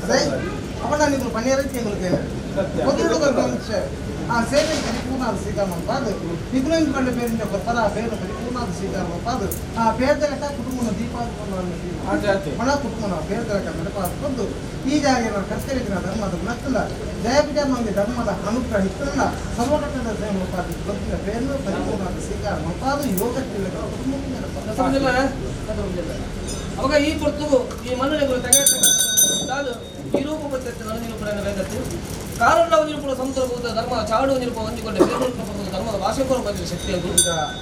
ಅದೇ ಅವನ ನೀವು ಪನ್ನಿಯರಕ್ಕೆ ಎங்களுக்கு ಆ ಸೇವೆ ಪರಿಪೂರ್ಣ ಸ್ವೀಕಾರ ಮಾಡ್ಬಾರ್ದು ನಿಗುಲೆಂದು ಕಂಡ ಬೇರಿಂದ ಗೊತ್ತರ ಆ ಬೇರು ಪರಿಪೂರ್ಣ ಸ್ವೀಕಾರ ಮಾಡ್ಬಾರ್ದು ಆ ಬೇರ್ದಲಕ ಕುಟುಂಬನ ದೀಪ ಮಣ ಕುಟುಂಬನ ಬೇರ್ದಲಕ ನಡಪಾಕೊಂಡು ಈ ಜಾಗ ಕರ್ತವ್ಯ ಧರ್ಮದ ಗುಣಕ್ಕಲ್ಲ ಜಯಪಿಜ ಮಂದಿ ಧರ್ಮದ ಅನುಗ್ರಹ ಇತ್ತಲ್ಲ ಸರ್ವಘಟದ ಸೇವೆ ಮಾಡ್ಬಾರ್ದು ಗೊತ್ತಿಲ್ಲ ಬೇರು ಪರಿಪೂರ್ಣ ಸ್ವೀಕಾರ ಮಾಡ್ಬಾರ್ದು ಯೋಗಕ್ಕೆ ಕುಟುಂಬ ಅವಾಗ ಈ ಪೊರ್ತು ಈ ಮಣ್ಣು ತೆಗೆ ಈ ರೂಪ ಬರ್ತೈತೆ ಕಾರಣ ನಿರುಪುರ ಸಂತರಭೂತ ಧರ್ಮ ಚಾಡು ನಿರುಪ ಹೊಂದಿಕೊಂಡೆ ಧರ್ಮದ ಭಾಷೆಕೋರ ಬಂದಿದೆ ಶಕ್ತಿ ಅದು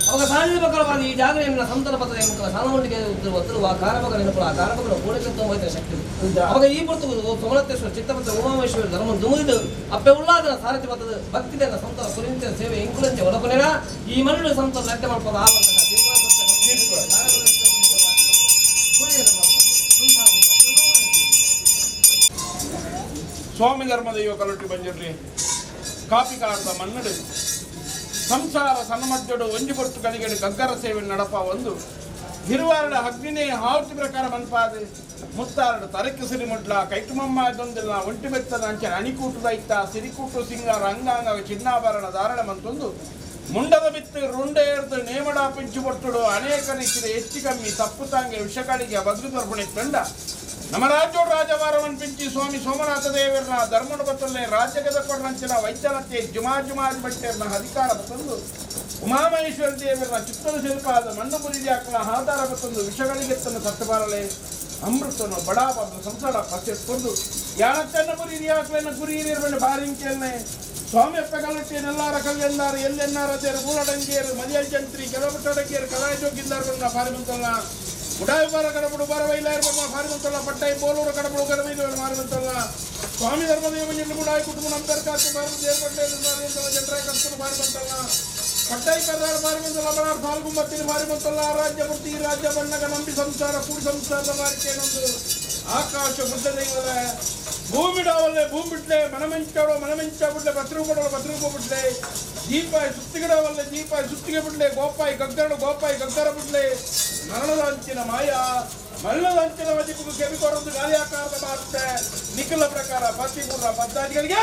ಅವಾಗ ಸಾಹಿತ್ಯ ಪ್ರಕಾರವಾಗಿ ಈ ಜಾಗರೆಯನ್ನು ಸಂತರ ಪದದ ಮುಖ ಸಾಲಮಂಡಿಗೆ ಒತ್ತರುವ ಕಾರಮಕ ನೆನಪು ಆ ಕಾರಮಕನ ಕೋಡಿಗೆ ಹೋಯ್ತಾರೆ ಶಕ್ತಿ ಅವಾಗ ಈ ಪೊರ್ತು ಸೋಮನಾಥೇಶ್ವರ ಚಿತ್ತಪತ್ರ ಉಮಾಮೇಶ್ವರ ಧರ್ಮ ದುಮುದಿದು ಅಪ್ಪೆ ಉಳ್ಳಾದನ ಸಾರಥಿ ಪದದ ಭಕ್ತಿದನ್ನ ಸಂತರ ಕುರಿಂಚ ಸೇವೆ ಇಂಕುಲಂಚೆ ಒಳಕೊನೆನ ಈ ಮಣ್ಣು ಸಂತರ ನಟ್ಯ ಮಾಡ್ಬೋದು ಆ ಸ್ವಾಮಿ ಧರ್ಮದ ಯುವ ಕಲಟಿ ಬಂಜಿರ್ಲಿ ಕಾಪಿ ಕಾಡದ ಮನ್ನಡು ಸಂಸಾರ ಸನ್ಮಧ್ಯಡು ಒಂಜಿ ಪೊರ್ತು ಕಲಿಗಡು ಗಗ್ಗರ ಸೇವೆ ನಡಪ ಒಂದು ಹಿರುವಾರಡ ಅಗ್ನಿನೇ ಹಾವತಿ ಪ್ರಕಾರ ಮನ್ಪಾದೆ ಮುತ್ತಾರಡು ತರಕ್ಕೆ ಸಿರಿ ಮುಡ್ಲ ಕೈಟುಮಮ್ಮ ದೊಂದಿಲ್ಲ ಒಂಟಿ ಬೆತ್ತದ ಅಂಚೆ ಅಣಿಕೂಟದ ಇತ್ತ ಸಿರಿಕೂಟು ಸಿಂಗಾರ ಅಂಗಾಂಗ ಚಿನ್ನಾಭರಣ ಧಾರಣ ಮಂತೊಂದು ಮುಂಡದ ಬಿತ್ತು ರುಂಡೆ ಎರ್ದು ನೇಮಡ ಪಿಂಚು ಪೊಟ್ಟುಡು ಅನೇಕ ರೀತಿಯ ಹೆಚ್ಚು ಕಮ್ಮಿ ತಪ್ಪು ತಾಂಗೆ ವಿಷಗಳಿಗೆ ಬದುಕು ತರ್ಪಣೆ ತಂಡ ನಮ್ಮ ರಾಜ್ಯೋಡು ರಾಜವಾರವನ್ ಪಿಂಚಿ ಸ್ವಾಮಿ ಸೋಮನಾಥ ದೇವರನ್ನ ಧರ್ಮನ ಬತ್ತಲ್ಲೆ ರಾಜ್ಯಗದ ಕೊಡಂಚಿನ ವೈದ್ಯನತೆ ಜುಮಾ ಜುಮಾಜ್ ಭಟ್ಟೆರ್ನ ಅಧಿಕಾರ ಬತ್ತಂದು ಉಮಾಮಹೇಶ್ವರ ದೇವರನ್ನ ಚಿತ್ತದ ಶಿಲ್ಪಾದ ಮಣ್ಣು ಪುರಿಜಾಕನ ಆಧಾರ ಬತ್ತಂದು ವಿಷಗಳಿಗೆ ತನ್ನ ಸತ್ತಬಾರಲೆ ಅಮೃತನು ಬಡಾ ಬಂದು ಸಂಸಾರ ಪಸೆಸ್ಕೊಂಡು ಯಾನತ್ತನ್ನ ಗುರಿ ಹಾಕ್ಲೇನ ಗುರಿ ಹಿರಿಯರ್ ಬಾರಿಂಕೆಲ್ನೆ ಸ್ವಾಮಿ ಅಪ್ಪ ಕಲ್ಲಟ್ಟಿ ನೆಲ್ಲಾರ ಕಲ್ಲೆಲ್ಲಾರ ಎಲ್ಲೆನ್ನಾರ ತೇರು ಗೂಳಡಂಗೇರು ಮದಿಯಲ್ ಜಂತ್ರಿ ಕೆಲವಟ್ಟಡಂಗೇರು ಕಲಾಯ ಜೋಗಿಂದಾರ ಬಂದ ಬಾರಿ ಬಂತಲ್ಲ ಉಡಾಯಿ ಬಾರ ಕಡಬುಡು ಬಾರ ವೈಲಾಯರ್ ಬೊಮ್ಮ ಬಾರಿ ಬಂತಲ್ಲ ಪಟ್ಟಾಯಿ ಬೋಲೂರು ಕಡಬುಡು ಗಡಬೈದು ಮಾರಿ ಬಂತಲ್ಲ ಸ್ವಾಮಿ ಧರ್ಮದೇವ ಗುಡಾಯಿ ಕುಟುಂಬ ನಮ್ಮ ತರ್ಕಾತಿ ಬಾರಿ ದೇವಪಟ್ಟೆ ಬಾರಿ ಬಂತಲ್ಲ ಜನರ ಕರ್ತರು ಬಾರಿ ಬಂತಲ್ಲ ಪಟ್ಟಾಯಿ ಕರ್ದಾರ ಬಾರಿ ಬಂತಲ್ಲ ಬಡಾರ್ ಫಾಲ್ಗುಂಬತ್ತಿನ ಬಾರಿ ಬಂತಲ್ಲ ಆ ರಾಜ್ಯ ಪೂರ್ತಿ ಈ ರಾಜ್ಯ ಬಣ್ಣಗ ನಂಬಿ ಸಂಸಾರ ಕೂಡಿ ಸಂಸಾರದ ಮಾರಿಕೇನೊಂದು ಆಕಾಶ ಬುದ್ಧ ದೈವದ ಭೂಮಿ ಡಾವಲ್ಲೆ ಭೂಮಿ ಬಿಟ್ಲೆ ಮನಮೆಂಚಾಡೋ ಮನಮೆಂಚ ಬಿಡ್ಲೆ ಪತ್ರಿಕೆ ಕೊಡೋ ಪತ್ರಿಕೆ ಬಿಡ್ಲೆ ದೀಪಾಯಿ ಸುತ್ತಿಗಿಡವಲ್ಲೆ ದೀಪಾಯಿ ಸುತ್ತಿಗೆ ಬಿಡ್ಲೆ ಗೋಪಾಯಿ ಗಗ್ಗರಡು ಗೋಪಾಯಿ ಗಗ್ಗರ ಬಿಡ್ಲೆ ಮರಣದ ಅಂಚಿನ ಮಾಯ ಮರಣದ ಅಂಚಿನ ಮಜಿಪು ಕೆವಿ ಕೊರೊಂದು ಗಾಳಿ ಆಕಾರದ ಮಾತೆ ನಿಖಲ ಪ್ರಕಾರ ಪತಿಪೂರ್ಣ ಪದ್ದಾದಿಗಳಿಗೆ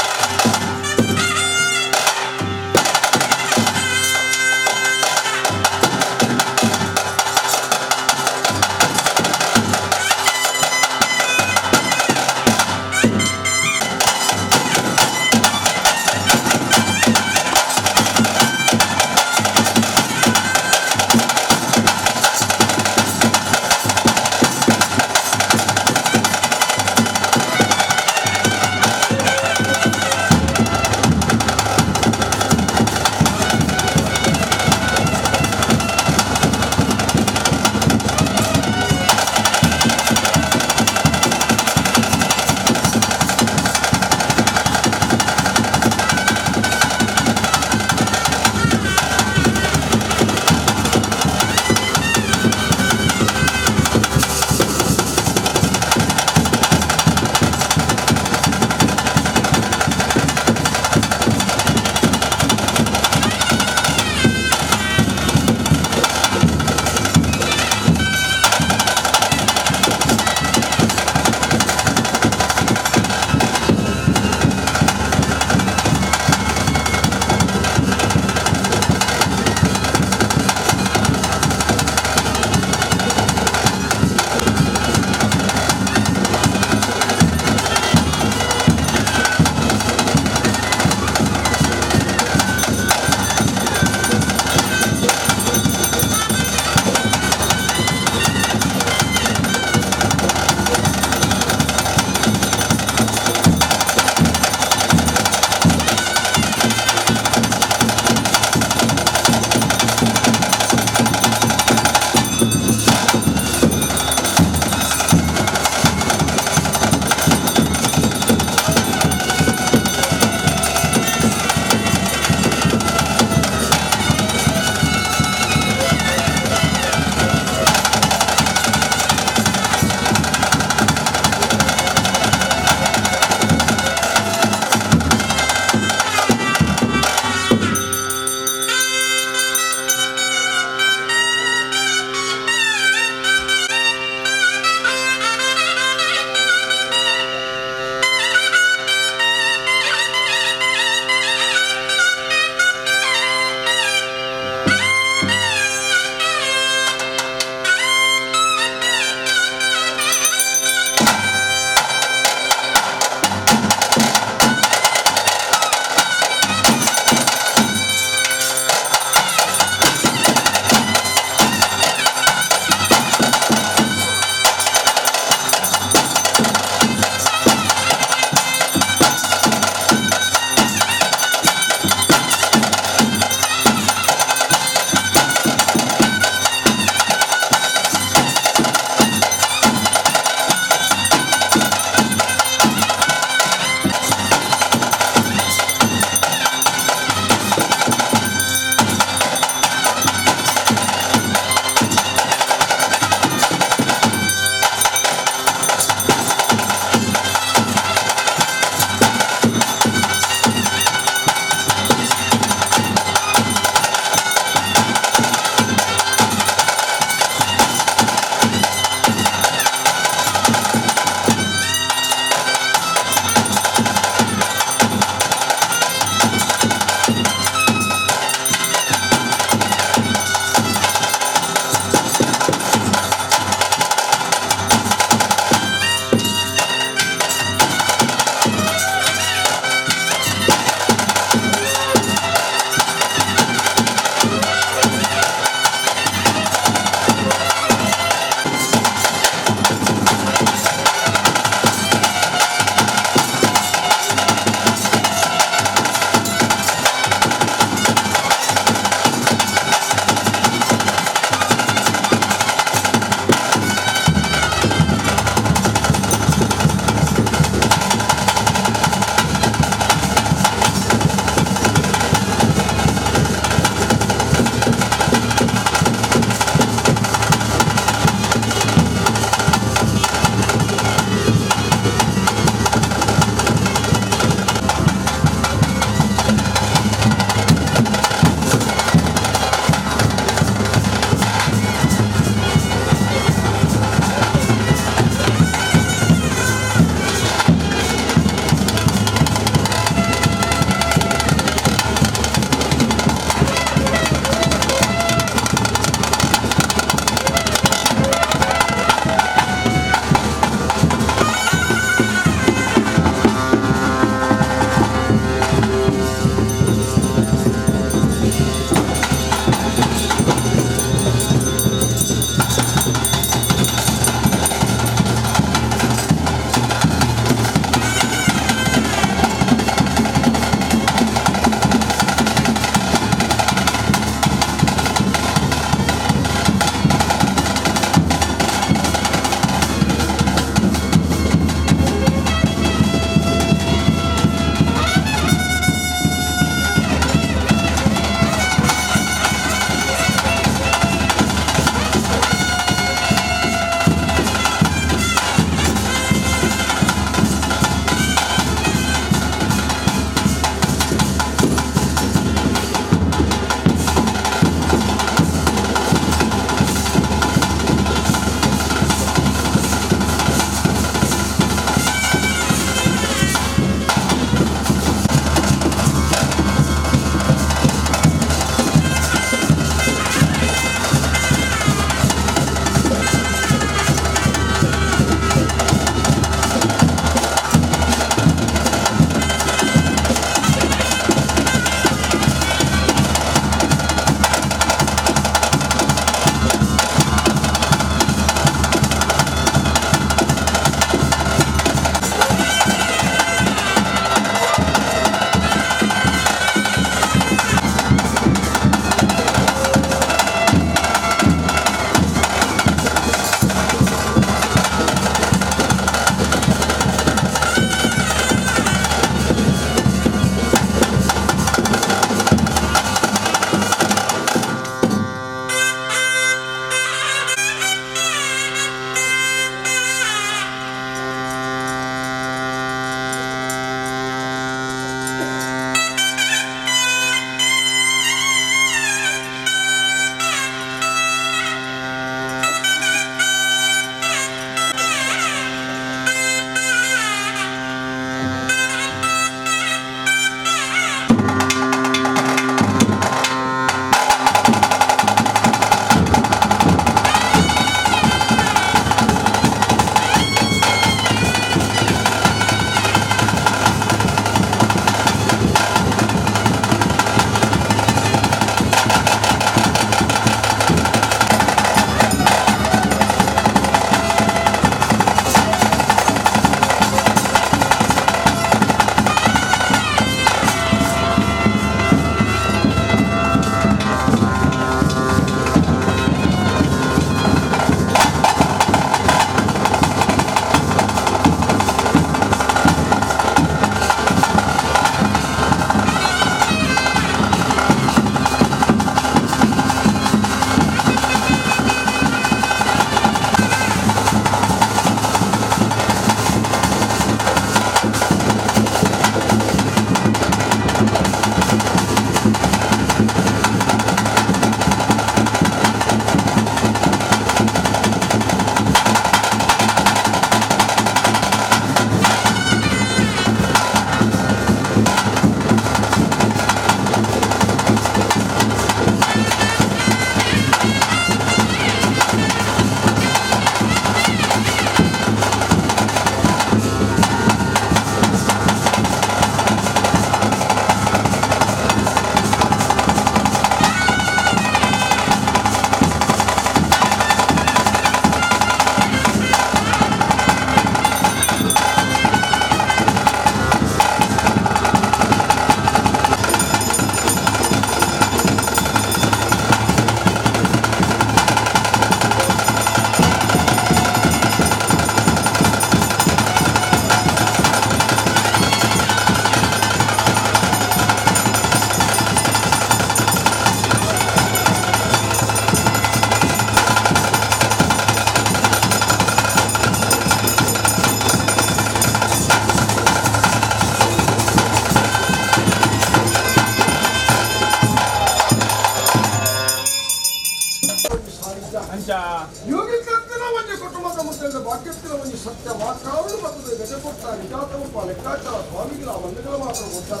ಮಧ್ಯದ ವಾಕ್ಯತ್ತಿನ ಒಂದು ಸತ್ಯ ವಾಕಾವಳು ಮತ್ತು ಗಜಕೊಟ್ಟ ನಿಜಾತರೂಪ ಲೆಕ್ಕಾಚಾರ ಸ್ವಾಮಿಗಳ ಮಂದಗಳ ಮಾತ್ರ ಗೊತ್ತರ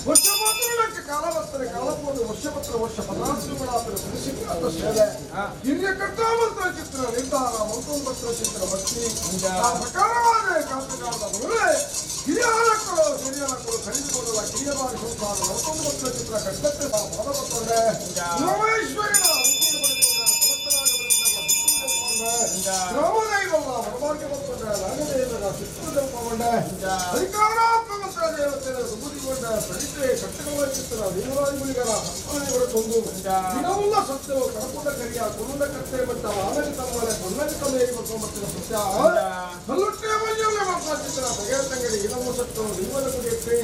ವರ್ಷ ಮಾತ್ರ ಕಾಲ ಬರ್ತಾರೆ ಕಾಲಪೋದು ವರ್ಷ ಪತ್ರ ವರ್ಷ ಪದಾರ್ಥಗಳಾಪರ ಪರಿಸಿಕ್ಕಾದ ಸೇವೆ ಹಿರಿಯ ಕರ್ತಾಮಂತ್ರ ಚಿತ್ರ ನಿರ್ಧಾರ ಮಂತ್ರೊಂಬತ್ತರ ಚಿತ್ರ ಭಕ್ತಿ ಆ ಪ್ರಕಾರವಾದ ಕಾಂತಕಾಲದ ಮೊದಲೇ ಹಿರಿಯರಕ್ಕಳು ಹಿರಿಯರಕ್ಕಳು ಖರೀದಿಕೊಳ್ಳುವ ಕಿರಿಯ ಬಾರಿ ಸಂಸಾರ ಮತ್ತೊಂಬತ್ತರ ಚಿತ್ರ ಕಟ್ಟತ್ತೆ ಬಾಧಪಟ್ಟೆ ಉಮೇಶ್ವರನ ಗ್ರಾಮದೈವಲ್ಲ ಹೊರಮಾರ್ಗ ಬಂಕೊಂಡೆ ನಾಗದೇವರ ಚಿತ್ರದಲ್ಪಗೊಂಡೆ ಅಧಿಕಾರಾತ್ಮಕ ದೇವತೆಯ ಸುಬುದಿಗೊಂಡ ಸರಿತೆ ಕಟ್ಟಗಳ ಚಿತ್ರ ದೇವರಾಜುಗಳಿಗರ ಸಂತಾನಗಳ ಕೊಂದು ದಿನವುಲ್ಲ ಸತ್ಯವು ಕಡಪುಟ ಕರಿಯ ಕುರುಂಡ ಕತ್ತೆ ಮಟ್ಟ ಆನಂದ ತಮ್ಮಲೆ ಕೊನ್ನಗ ತಮ್ಮ ಮತ್ತು ಸತ್ಯ ಕಲ್ಲುಟ್ಟೆ ಮಂಜುಳ್ಳೆ ಮಾತ್ರ ಚಿತ್ರ ಬಗೆಯ ತಂಗಡಿ ಇನವು ಸತ್ತು ದೇವರ ಕುಡಿಯಕ್ಕೆ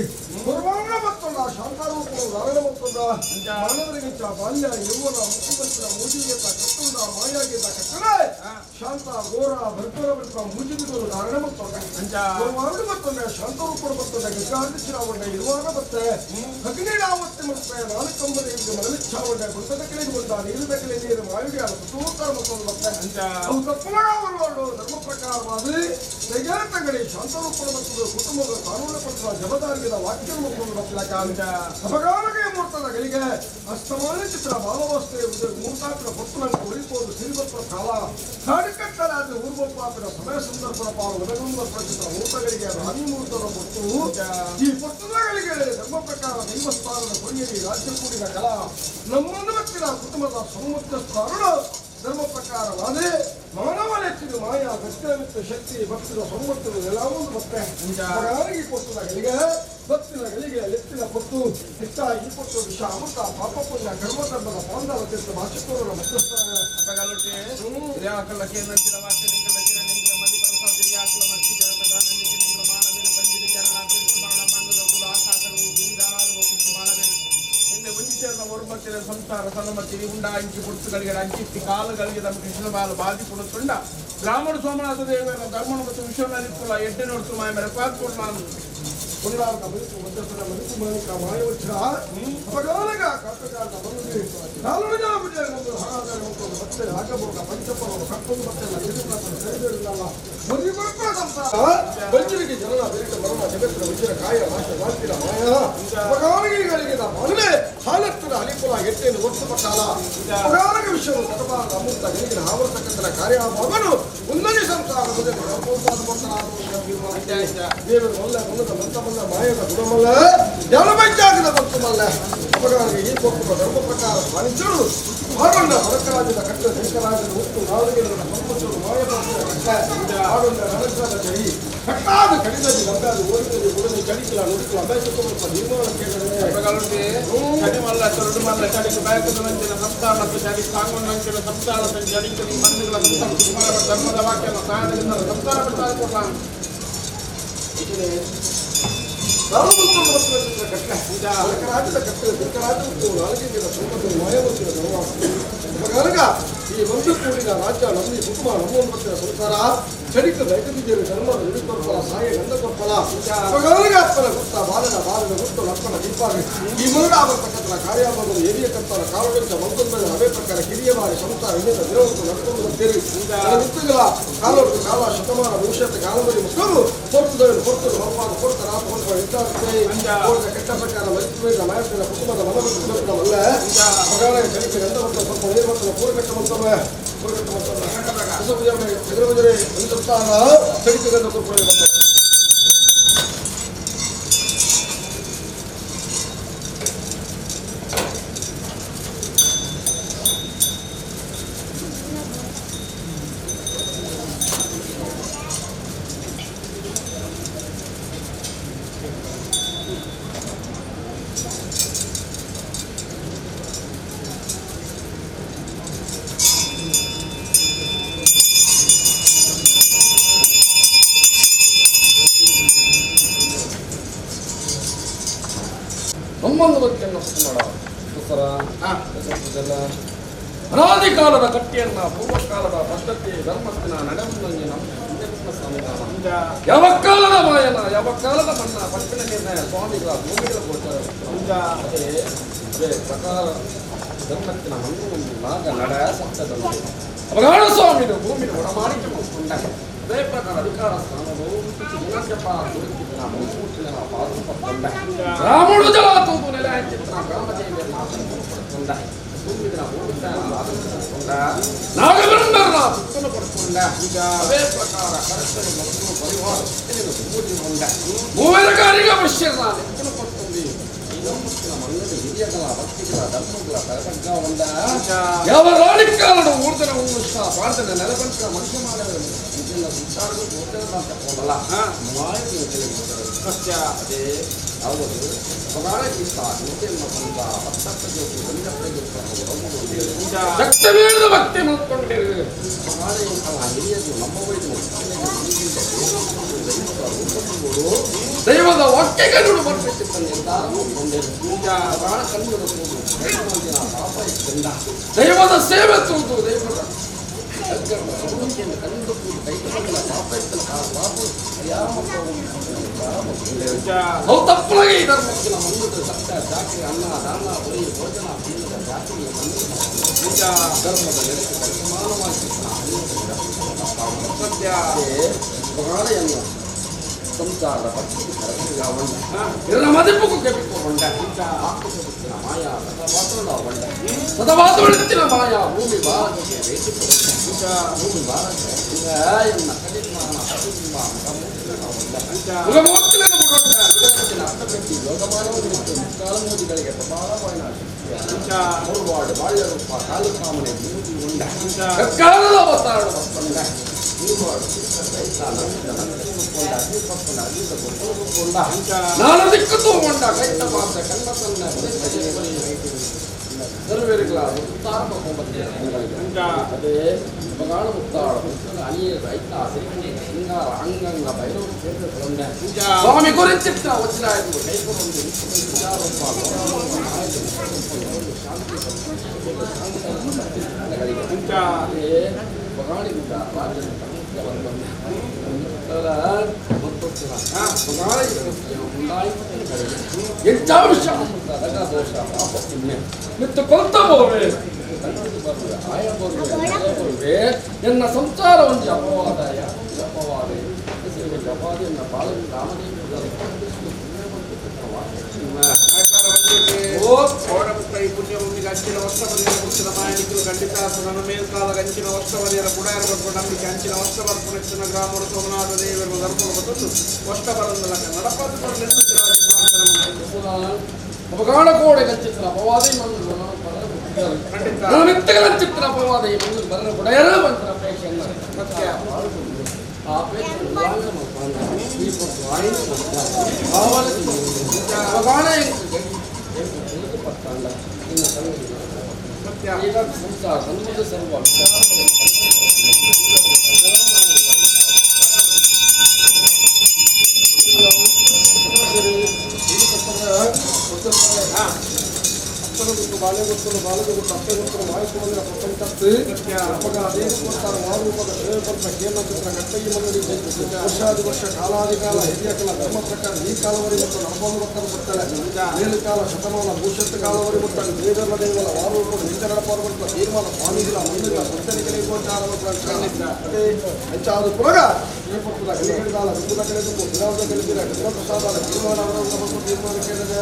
ಗುರುವಾಣ ಮತ್ತೊಂದ ಶಾಂತಾರೂಪವು ಧಾರಣ ಮತ್ತೊಂದ ಮಾನವರಿಗಿಂತ ಬಾಲ್ಯ ಯೌವನ ಮುಖ್ಯಮಂತ್ರ ಮೋಜಿಗೆ ಕಟ್ಟುಂಡ ಮಾಯಾಗಿದ್ದ ಕಟ್ಟಡ ಶಾಂತ ಘೋರ ಭರ್ಪರ ಭರ್ಪ ಮೂಜಿಬಿಗಳು ಧಾರಣ ಮತ್ತೊಂದ ಗುರುವಾರಡು ಮತ್ತೊಂದ ಶಾಂತರೂಪರು ಮತ್ತೊಂದ ಗಂಗಾಧೀಶರಾವಣ್ಣ ಇರುವಾಗ ಮತ್ತೆ ಅಗ್ನಿಡಾವತ್ತಿ ಮತ್ತೆ ನಾಲ್ಕಂಬದ ಈಗ ಮನವಿಚ್ಛಾವಣ್ಣ ಗುಂಡದ ಕಲೆ ಗುಂಡ ನೀರು ಕಲೆ ನೀರು ಮಾಯುಡಿಯಾದ ಸುತೂತರ ಮತ್ತೊಂದು ಮತ್ತೆ ಅವು ತಪ್ಪುಗಳಾವರುವಾಡು ಧರ್ಮ ಪ್ರಕಾರವಾದ ತಂಗಡಿ ಶಾಂತರೂಪರು ಮತ್ತು ಕುಟುಂಬದ ಕಾನೂನು ಪತ್ರ ಜವಾಬ್ದಾರಿಯ ವಾಕ್ಯ ಮತ್ತೊಂದು ಮತ್ತಲಕ ಅಪಗಾನಗೆ ಮೂರ್ತದ ಗಳಿಗೆ ಅಸ್ತಮಾನ ಚಿತ್ರ ಬಾಲವಸ್ತೆ ಮೂರ್ತಾಪಿನ ಹೊತ್ತು ಉಳಿಬೋದು ಸಿರಿಬತ್ತ ಕಾಲ ಕಾಡುಕಟ್ಟಲಾದ ಊರ್ವಪಾಪಿನ ಸಮಯ ಸಂದರ್ಭದ ಪಾಲು ಒದಗುಂಬ ಚಿತ್ರ ಮೂರ್ತಗಳಿಗೆ ರಾಣಿ ಮೂರ್ತದ ಕೊಟ್ಟು ಈ ಪೊಟ್ಟುಗಳಿಗೆ ಧರ್ಮ ಪ್ರಕಾರ ದೈವಸ್ಥಾನದ ಕೊರಿಯಲಿ ರಾಜ್ಯ ಕೂಡಿದ ಕಲಾ ನಮ್ಮನ್ನು ಬತ್ತಿನ ಕುಟುಂಬದ ಸಮ್ಮುಖಸ್ಥಾನರು ಧರ್ಮ ಪ್ರಕಾರವಾದ ಮಾನವನೆಚ್ಚಿದ ಮಾಯಾ ಭಕ್ತಿಯ ಶಕ್ತಿ ಭಕ್ತಿಯ ಸೊಂಬತ್ತು ಎಲ್ಲವೂ ಮತ್ತೆ ಹಾಗಾಗಿ ಕೊಟ್ಟದ ಗಳಿಗೆ ಭಕ್ತಿನ ಗಳಿಗೆ ಲೆತ್ತಿನ ಕೊಟ್ಟು ಇಷ್ಟ ಈ ಕೊಟ್ಟು ವಿಷ ಅಮೃತ ಪಾಪ ಪುಣ್ಯ ಕರ್ಮ ಧರ್ಮದ ಪಾಂಡವ ತೀರ್ಥ ಭಾಷಿಕೋರರ ಮಧ್ಯಸ್ಥಾನ ಸಂಸಾರ ಸಲಮತಿರಿ ಉಂಡ ಅಂಚಿ ಪುರ್ತುಗಳಿಗೆ ಅಂಚಿತ್ತಿ ಕಾಲುಗಳಿಗೆ ತಮ್ಮ ಕೃಷ್ಣ ಬಾಲ ಬಾದಿ ಕೊಡುತ್ತುಂಡ ಬ್ರಾಹ್ಮಣ ಸೋಮನಾಥ ದೇವರ ಧರ್ಮಣ ಮತ್ತು ವಿಶ್ವನಾಥಿಪ್ಪುಲ ಎಡ್ಡೆ ನೋಡ್ತು ಮಾಯ ಮೇರೆ ಪಾತ್ಕೊಡ್ಲಾನು ಕುಂಡಾರ್ದ ಬದುಕು ಮಧ್ಯಸ್ಥನ ಬದುಕು ಮಾಲಿಕ ಮಾಯವಚ್ಛ ಅಪಗಾನಗ ಕಾಟಗಾರದ ಬಂದು ನಾಲ್ವರು ಜನ ಬಿಟ್ಟರೆ ಒಂದು ಹಾಗಾದರೆ ಒಂದು ಮತ್ತೆ ಆಗಬಹುದು ಪಂಚಪರ್ವ ಕಟ್ಟೊಂದು ಮತ್ತೆ ಸೇರಿಲ್ಲ ಬಂಜರಿಗೆ ಜನನ ಬೇರಿಟ ಮರಣ ಜಗತ್ತಿನ ವಜ್ರ ಕಾಯ ನಾಶ ವಾಂತಿನ ಮಾಯ ಅಪಗಾನಗಿಗಳಿಗೆ ಮನುವೆ ಹಾಲತ್ತದ ಅಲಿಪುರ ಎಟ್ಟೆಯನ್ನು ಒಟ್ಟು ಪಟ್ಟಾಲ ಅಪಗಾನಗ ವಿಷಯವು ಸತಪಾದ ಅಮೃತ ಗಳಿಗಿನ ಆವರ್ತಕ್ಕಂಥ ಕಾರ್ಯ ಮಗನು ಒಂದನೇ ಸಂಸಾರ ದೇವರು ಮಲ್ಲ ಮಲ್ಲದ ಮಂತ ಮಲ್ಲ ಮಾಯದ ಗುಣಮಲ್ಲ ಯಾರ ಬಂತು ಮಲ್ಲ ಅಪಗಾನಿಗೆ ಈ ಕೊಟ್ಟು ಧರ್ಮ ಪ್ರಕಾರ ಪಾಲಿಸಲು ಆಡೊಂಡ ಹೊರಕರಾಜದ ಕಟ್ಟ ಶಂಕರಾಜದ ಉತ್ತು ನಾలుಗೆ ಸಂಪತ್ತು ಮಾಯ ಕಟ್ಟ ಆಡೊಂಡ ನರಕದ ಜೈ ಕಟ್ಟಾದ ಕಡಿದಲ್ಲಿ ನಂಬಾದ ಓಡಿದಲ್ಲಿ ಉಡನೆ ಚಡಿಕಲ ನುಡಿಕಲ ಅಭ್ಯಾಸಕ್ಕೆ ನಿರ್ಮಾಣ ಕೇಳಿದರೆ ಚಡಿಮಲ್ಲ ಚರುಡು ಮಲ್ಲ ಚಡಿಕು ಬ್ಯಾಕದ ನಂಚಿನ ಸಂತಾನ ಚಡಿ ಸಾಂಗೊಂಡ ನಂಚಿನ ಸಂತಾನ ಚಡಿಕು ಮಂದಿಗಳ ಧರ್ಮದ ವಾಕ್ಯನ ಸಹಾಯದಿಂದ ಸಂತಾನ ಬಿಡ್ತಾರೆ ಕೊಡ್ಲಾನು ಕನಕ ಈ ಒಂದು ಕೂಡಿದ ರಾಜ್ಯ ನಮ್ಮಿ ಕುಟುಂಬ ನಮ್ಮೊಂಬತ್ತಿನ ಸಂಸಾರ ಚಡಿಕ ದೈಕದಿಜರು ಧರ್ಮದ ನುಡಿಕೊರ್ಪಲ ಸಾಯ ಗಂಧ ಕೊರ್ಪಲ ಅಪಗಾನಗ ಅಪ್ಪನ ಗುತ್ತ ಬಾಲನ ಬಾಲನ ಗುತ್ತು ಲಪ್ಪನ ದೀಪಾಗಿ ಈ ಮರುಡ ಬರ್ತಕ್ಕಂಥ ಕಾರ್ಯಾಭಾಗದ ಎರಿಯ ಕರ್ತರ ಕಾಲುಗಂಚ ಮಂತೊಂದರ ಅವೇ ಪ್ರಕಾರ ಕಿರಿಯ ಬಾರಿ ಸಂಸಾರ ಇನ್ನಿಂದ ದಿನವಂತು ನಡ್ಕೊಂಡು ಬರ್ತೀರಿ ಮುತ್ತುಗಳ ಕಾಲೊಟ್ಟು ಕಾಲ ಶತಮಾನ ಭವಿಷ್ಯದ ಕಾಲದಲ್ಲಿ ಮಕ್ಕಳು ಹೊರ್ತುದವರು ಹೊರ್ತರು ಹೊರಪಾದ ಕೊಡ್ತಾರ ಹೊರಪ ಇದ್ದಾರುತ್ತೆ ಕೆಟ್ಟ ಪ್ರಕಾರ ವೈದ್ಯ ಮಾಯತ್ತಿನ ಕುಟುಂಬದ ಮನವಲ್ಲ ಅಪಗಾನ ಚಡಿಕ ಗಂಧ ಬರ್ತ ಸ್ವಲ್ಪ ನೀರು ಬರ್ತಾನೆ ಪೂರಕಟ್ಟ ಮಂತವೆ ಪೂರಕಟ್ಟ ಮಂತವೆ ಹೊಸ ಪೂಜೆ ಚಂದ್ರ ಪೂಜೆ ಒಂದು ಚಡಿಕ ಗಂಧ ಕೊಡ್ತಾರೆ. ಅನಾದಿ ಕಾಲದ ಕಟ್ಟಿಯನ್ನ ಪೂರ್ವಕಾಲದ ಪದ್ಧತಿ ಧರ್ಮಸ್ಥಿನ ನಡೆಮುಂದಂಗೆ ನಮ್ಮ ಸಂವಿಧಾನ ಯಾವ ಕಾಲದ ಮಾಯನ ಯಾವ ಕಾಲದ ಮಣ್ಣ ಪಟ್ಟಿನ ನಿರ್ಣಯ ಸ್ವಾಮಿಗಳ ಭೂಮಿಗಳ ಗೋಚರ. ಅದೇ ಅದೇ ಪ್ರಕಾರ ಧರ್ಮತ್ತಿನ ಮಣ್ಣು ಒಂದು ನಾಗ ನಡ ಸತ್ತದಂತೆ. ಅವಗಾಣ ಸ್ವಾಮಿದು ಭೂಮಿನ ಒಡಮಾಡಿಕೆ ಮಾಡಿಕೊಂಡ ಪಡ್ಕೊಂಡ ಅದೇ ಪ್ರಕಾರ ಅಧಿಕಾರ ಸ್ಥಾನವು ರಾಮುಡು ಜಲಾತೂದು ನೆಲೆ ಹಂಚಿನ ಗ್ರಾಮದೇವಿಯನ್ನ ಪಡ್ಕೊಂಡ ನಾಗಬ್ರಹ್ಮರ ಸುತ್ತಲು ಪಡ್ಕೊಂಡ ಅದೇ ಪ್ರಕಾರ ಕರಕರು ಮತ್ತು ಪರಿವಾರ ಮೂವರ ಕಾರಿಗ ಪಶ್ಯರ ನೆಕ್ಕಲು ಪಡ್ಕೊಂಡಿ ಮಣ್ಣು ಹಿರಿಯಗಳ ಭಕ್ತಿಗಳ ಧರ್ಮಗಳ ತರತಗ್ಗ ಉಂಡ ಯಾವ ರಾಣಿಕಾಲನು ಊರ್ದನ ಉಂಗುಷ್ಟ ಪಾಡ್ದನ ನೆಲಬಂಟ ಮನುಷ್ಯ ಮಾಡಿದ ಇದೆಲ್ಲ ಸಂಸಾರಗಳು ಗೋಚರ ಅಂತ ಹೋಗಲ್ಲ ಮಾಯೆ ಸತ್ಯ ಅದೇ ಅವರು ಶಕ್ತಿ ಭಕ್ತಿ ಮಾಡಿಕೊಂಡಿರು ದೈವದ ವಾಕ್ಯಗಳು ದೈವದ ಸೇವೆ ತೂದು ದೈವದ ತಪ್ಪಲಾಗಿ ಧರ್ಮಕ್ಕಿನ ಮಂಗದ ಸತ್ಯ ಜಾತಿ ಅನ್ನ ದಾನ ಬಲಿ ಭೋಜನ ಪೀನದ ಜಾತಿಯ ಧರ್ಮದ ನೆಲೆಗೆ ಸಮಾನವಾಗಿ ಸತ್ಯ ಬಗಾಳೆಯನ್ನು ಸಂಸಾರದ ಭಕ್ತಿ ಮದಿಪುಕ್ಕು ಕೆಪಿಕೊಂಡ ಮಾಯಾ ಸದವಾತೊಳಿತ್ತಿನ ಮಾಯಾ ಭೂಮಿ ಭಾರತಕ್ಕೆ ಬೇಸಿಕೊಂಡ ಭೂಮಿ ಭಾರತ ಎನ್ನ ಕಡಿಮಾನ ಯೋಗಮಾನವರಿಗೆ ಪ್ರಬಲವಾದ ಮೂರ್ವಾಡು ಬಾಳ್ಯ ರೂಪ ಕಾಲುಕಾಮನೆ ಉಂಡ ಕಾಲದ ಅವತಾರ ನಾನು ದಿಕ್ಕು ತಗೊಂಡ ಕೈತ ಮಾತ ಕಣ್ಣ ತನ್ನ ಸರ್ವೇರಿಗಳ ಅದೇ ಬಗಾಣ ಮುತ್ತಾಳ ಅನಿಯ ರೈತ ಸಿಂಗಾರ ಅಂಗಂಗ ಭೈರವ ಸ್ವಾಮಿ ಗುರುಚಿತ್ರ ವಜ್ರಾಯು ಕೈಗೊಂಡು ಬಗಾಣಿಗಿಂತ ರಾಜ್ಯದ ಎನ್ನ ಸಂಸಾರ ಒಂದು ಅಪವಾದ ಅಪವಾದ ಅಪವಾದ ಎನ್ನ ಬಾಳ ಪುಣ್ಯಭೂಮಿಗೆ ಅಂಚಿನ ವರ್ಷ ಮುಚ್ಚಿದ ಮಾಯಣಿಕರು ಖಂಡಿತ ನನ್ನ ಮೇಲ್ಕಾಲ ಅಂಚಿನ ವರ್ಷವರಿಯರ ಬುಡಾಯರ ಬರ್ಕೊಂಡು ನಂಬಿಕೆ ಅಂಚಿನ ವರ್ಷ ಬರ್ಪುಣ ಗ್ರಾಮರು ಸೋಮನಾಥ ದೇವರು ಧರ್ಮದ ಬದಲು ವರ್ಷ ಬರಂದಲ ನಡಪಾದು ಅಪಗಾಣ ಕೋಡೆ ಚಿತ್ರ ಅಪವಾದ ಚಿತ್ರ ಅಪವಾದ ಬರ ಬುಡಯರ ಬಂತರ ಅಪೇಕ್ಷೆಯನ್ನು ಸತ್ಯ ಆ ಅಪೇಕ್ಷೆ ಸಂಸಾರ ಸರ್ವ ವರ್ಷಾದಿ ವರ್ಷ ಕಾಲಾದಿಕಾಲ ಹಿರಿಯಕಲ ಧರ್ಮ ಪ್ರಕಾರ ಈ ಕಾಲವರಿ ಮತ್ತು ನಲವತ್ತು ಭಕ್ತರು ಬರ್ತಾರೆ ಮೇಲು ಕಾಲ ಶತಮಾನ ಭೂಷತ್ ಕಾಲವರಿ ಮುಟ್ಟಾಗ ದೇವರ ದೇವರ ವಾರೂಪ ನಿಂತರಡ ಪಾರ್ವತ ತೀರ್ಮಾನ ಸ್ವಾಮಿಗಳ ಮಂದಿರ ಭಕ್ತರಿಗೆ ಗೋಚಾರ ಹೆಚ್ಚಾದ ಪುರಗ ಈ ಪಕ್ಕದ ಕಲಿಗಳಿದಾಲ ಋತುದ ಕಳೆದು ವಿರಾಮದ ಕಲಿದಿರ ಪ್ರಸಾದ ತೀರ್ಮಾನ ತೀರ್ಮಾನ ಕೇಳಿದೆ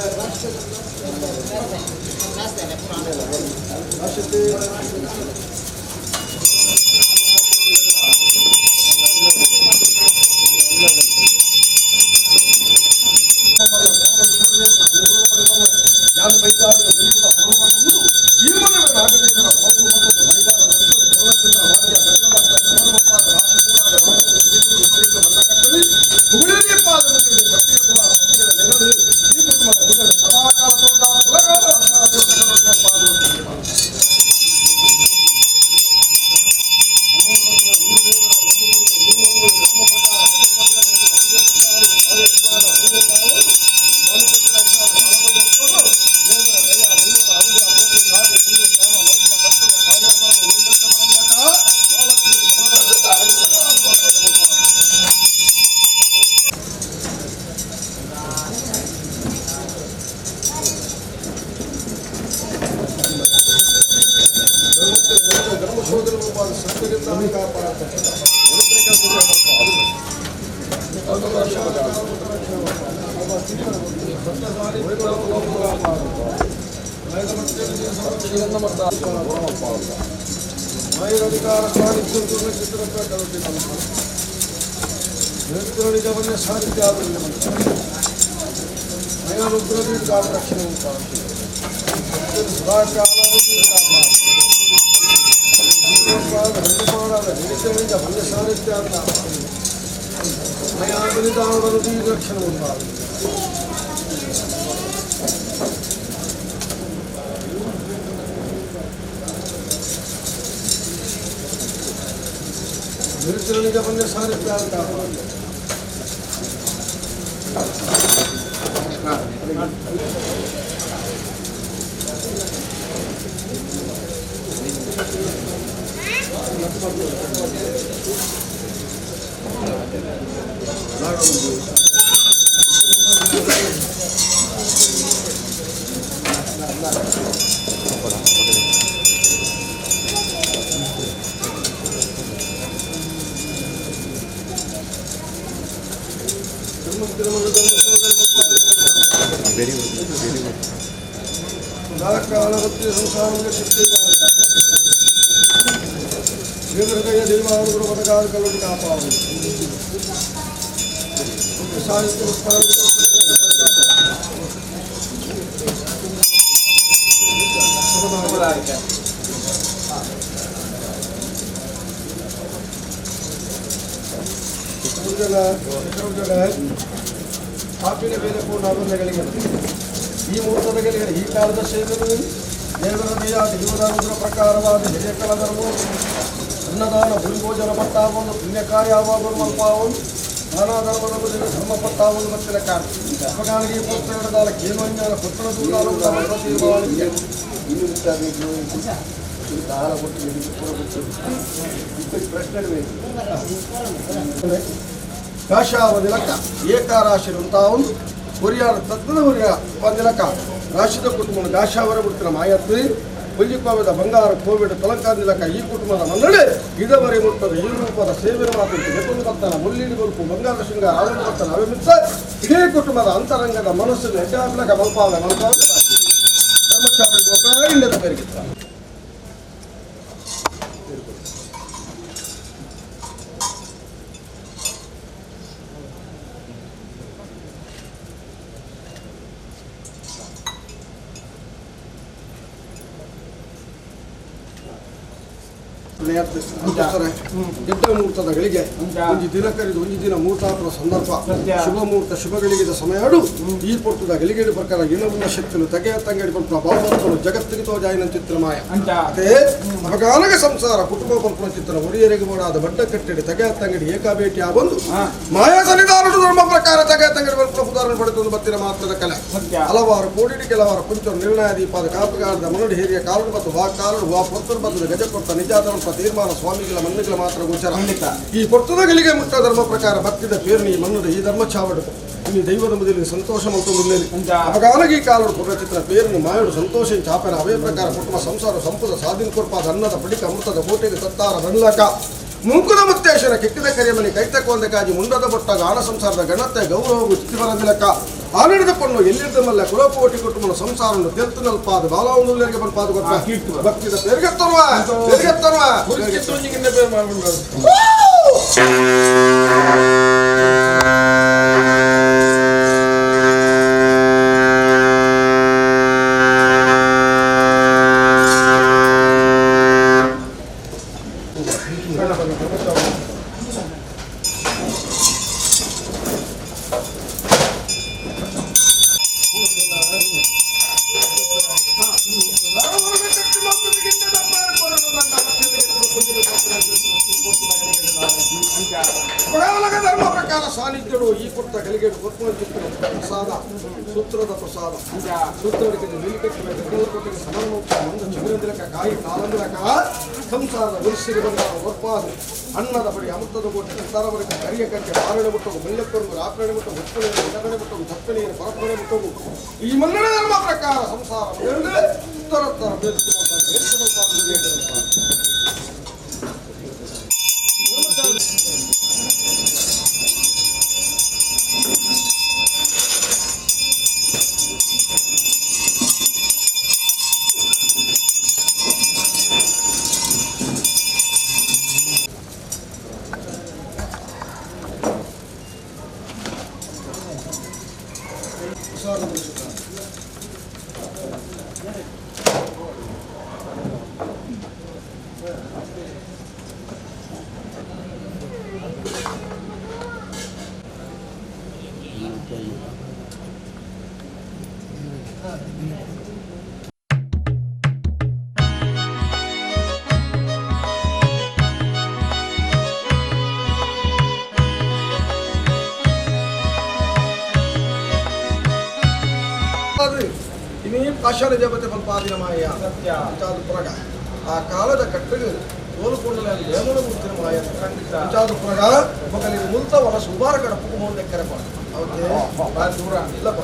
ಈ ಮುಹೂರ್ತದ ಈ ಕಾಲದ ಸೇವೆಗಳು ದೇವರ ದೇವದಾನದ ಪ್ರಕಾರವಾದ ಹಿರಿಯ ಕಲಧರ್ಮ ಅನ್ನದಾನ ಭೂರಿಭೋಜನ ಪಟ್ಟಾವನ್ನು ಪುಣ್ಯ ಕಾರ್ಯವಾಗಲು ಮಲ್ಪಾವನು ನಾನಾ ಧರ್ಮದ ಧರ್ಮ ಪಟ್ಟಾವನ್ನು ಮತ್ತಿನ ಕಾರ್ಯ ಅಪಗಾನಿಗೆ ಪುಸ್ತಕದ ಕೇನೋಜ್ಞಾನ ಪುತ್ರ ಕಾಶಾವದಿಲಕ್ಕ ಏಕಾರಾಶಿರಂತಾವನು ಒರಿಯಾರ ತತ್ವದ ಒರಿಯ ಒಂದಿಲಕ್ಕ ರಾಶಿದ ಕುಟುಂಬ ದಾಶಾವರ ಬಿಡ್ತಿನ ಮಾಯತ್ರಿ ಪುಲ್ಲಿಕೋವಿದ ಬಂಗಾರ ಕೋವಿಡ್ ತಲಂಕಾದಿಲಕ್ಕ ಈ ಕುಟುಂಬದ ಮನ್ನಡೆ ಇದವರೆ ಮುಟ್ಟದ ಈ ರೂಪದ ಸೇವೆ ಮಾತು ನೆಪುಣ ಬತ್ತನ ಮುಲ್ಲಿನ ಬರುಪು ಬಂಗಾರ ಶೃಂಗಾರ ಆನಂದ ಬತ್ತನ ಅವಿಮಿತ್ತ ಇಡೀ ಕುಟುಂಬದ ಅಂತರಂಗದ ಮನಸ್ಸು ಹೆಡ್ಡಾಬ್ಲಕ ಮಲ್ಪಾವೆ ಮಲ್ಪಾವೆ ಧರ್ಮಚಾರಿ ಗೋಪಾಲ ಇಲ್ಲದ ಬೇರೆಗಿತ್ತ ಗೆಡ್ಡ ಮುಹೂರ್ತದ ಗಳಿಗೆ ಒಂದು ದಿನ ಕರೆದು ಒಂದು ದಿನ ಮುಹೂರ್ತ ಸಂದರ್ಭ ಶುಭ ಮುಹೂರ್ತ ಶುಭಗಳಿಗೆ ಸಮಯಡು ಈ ಪೊರ್ತದ ಗಳಿಗೆಡು ಪ್ರಕಾರ ಇನವುನ್ನ ಶಕ್ತಿಲು ತಗೆಯ ತಂಗಡಿ ಪಂಪನ ಭಾವಗಳು ಜಗತ್ತಿಗೆ ತೋಜಾಯಿನ ಚಿತ್ರಮಾಯ ಅದೇ ಅಪಗಾನಗ ಸಂಸಾರ ಕುಟುಂಬ ಪಂಪನ ಚಿತ್ರ ಒಡಿಯರಿಗೆ ಬೋಡಾದ ಬಡ್ಡ ಕಟ್ಟಡಿ ತಗೆಯ ತಂಗಡಿ ಏಕಾಭೇಟಿ ಆ ಬಂದು ಮಾಯಾ ಸನ್ನಿಧಾನದ ಧರ್ಮ ಪ್ರಕಾರ ತಗೆಯ ತಂಗಡಿ ಪಂಪನ ಉದಾಹರಣೆ ಪಡೆದು ಬತ್ತಿನ ಮಾತ್ರದ ಕಲೆ ಹಲವಾರು ಕೋಡಿಡಿ ಕೆಲವಾರು ಕುಂಚ ನಿರ್ಣಯ ದೀಪಾದ ಕಾಪುಗಾರದ ಮನಡಿ ಹಿರಿಯ ಕಾಲಡು ಮತ್ತು ವಾ ಕಾಲಡು ವಾ ಪೊರ್ತರು ಮತ್ತು ಗಜ ಕೊಟ್ಟ ನಿಜಾದ ತೀರ್ಮಾನ ಸ್ವಾಮಿಗಳ ಮನ್ನುಗಳ ಮಾತ್ರ ಗೋಚರ ಈ ಪೊರ್ತದಗಳಿಗೆ ಮುಟ್ಟ ಧರ್ಮ ಪ್ರಕಾರ ಭಕ್ತಿದ ಪೇರ್ಣಿ ಮನ್ನದ ಈ ಧರ್ಮ ಚಾವಡು ಈ ದೈವದ ಮೊದಲಿಗೆ ಸಂತೋಷ ಮಲ್ತೊಂದುಲ್ಲೇಲಿ ಅಪಗಾನಗಿ ಕಾಲಡು ಪುರಚಿತ್ರ ಪೇರ್ಣಿ ಮಾಯಡು ಸಂತೋಷ ಚಾಪೆನ ಅವೇ ಪ್ರಕಾರ ಕುಟುಂಬ ಸಂಸಾರ ಸಂಪದ ಸಾಧಿನ ಕೊರ್ಪಾದ ಅನ್ನದ ಪಡಿಕ ಅಮೃತದ ಕೋಟೆಗೆ ಸತ್ತಾರ ಬನ್ಲಕ ಮುಂಕುದ ಮುತ್ತೇಶ್ವರ ಕಿಕ್ಕಿದ ಕರಿಯಮನಿ ಕೈತಕ್ಕೊಂದ ಕಾಜಿ ಮುಂಡದ ಬೊಟ್ಟ ಗಾನ ಸಂಸಾರದ ಗಣತೆ ಗೌರವವು ಚಿತ್ತಿಬರದಿಲಕ್ಕ ಆನಿಡಿದ ಪಣ್ಣು ಎಲ್ಲಿದ್ದ ಮಲ್ಲ ಕುಲಕೋಟಿ ಕುಟುಂಬನ ಸಂಸಾರವನ್ನು ತೆತ್ತು ನಲ್ಪಾದ ಬಾಲಾವನುಲ್ಲರಿಗೆ ಬಲ್ಪಾದ ಕೊಟ್ಟ ಭಕ್ತಿದ ಪೇರ್ಗೆತ್ತರುವ ಪೇರ್ಗೆತ್ತರುವ ಪ್ರಸಾದ ಸೂತ್ರದ ಪ್ರಸಾದ ಸೂತ್ರಕ್ಕೆ ಕಾಯಿ ಕಾಲಂದ್ರಕ ಸಂಸಾರದ ಉಳಿಸಿರಿ ಬಂದ ಒಪ್ಪಾದ ಅನ್ನದ ಬಳಿ ಅಮೃತದ ಕೋಟೆ ಸಂಸಾರವರೆಗೆ ಕರಿಯ ಕಕ್ಕೆ ಪಾರಣೆ ಮುಟ್ಟೋಗು ಬೆಳ್ಳಕ್ಕರು ರಾತ್ರಣೆ ಮುಟ್ಟೋಗು ಉಪ್ಪಣೆ ಇಡಗಡೆ ಮುಟ್ಟೋಗು ತಪ್ಪಣೆಯನ್ನು ಪರಪ್ಪಣೆ ಮುಟ್ಟೋಗು ಈ ಮನ್ನಣ ಧರ್ಮ ಪ್ರಕಾರ ಸಂಸಾರ ಉತ್ತರೋತ್ತರ ಪಾಷಾಣ ದೇವತೆ ಫಲ್ಪಾದಿನ ಮಾಯ ಪುರಗ ಆ ಕಾಲದ ಕಟ್ಟೆಗೆ ತೋಲುಕೊಂಡಲ ನೇಮನ ಮೂರ್ತಿನ ಮಾಯ ಪುರಗ ಮಗಲಿಗೆ ಮುಲ್ತವನ ಸುಬಾರ ಕಡ ಪುಕುಮೋಂಡೆ ಕರೆಪ ಅವತ್ತೆ ದೂರ ಇಲ್ಲಪ್ಪ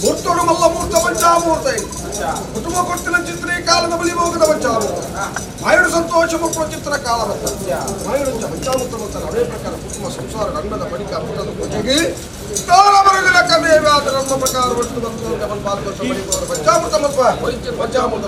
ಮೂರ್ತೋಡು ಮಲ್ಲ ಮೂರ್ತ ಪಂಚಾಮೂರ್ತ ಕುಟುಂಬ ಕೊಟ್ಟಿನ ಚಿತ್ರ ಕಾಲದ ಬಲಿ ಮೋಗದ ಪಂಚಾಮೂರ್ತ ಮಾಯುಡು ಸಂತೋಷ ಮುಕ್ಕುವ ಚಿತ್ರ ಕಾಲ ಮಾಯುಡು ಪಂಚಾಮೂರ್ತ ಬರ್ತಾರೆ. ಅದೇ ಪ್ರಕಾರ ಕುಟುಂಬ ಸಂಸಾರ ಗಂಡದ ಬಳಿಕ ಪುಟದ ಪೂಜೆಗೆ ನಮ್ಮ ಪ್ರಕಾರ ಒಟ್ಟು ಪಂಚಾಮೃತ ಮಲ್ಪ ಪಂಚಾಮೃತ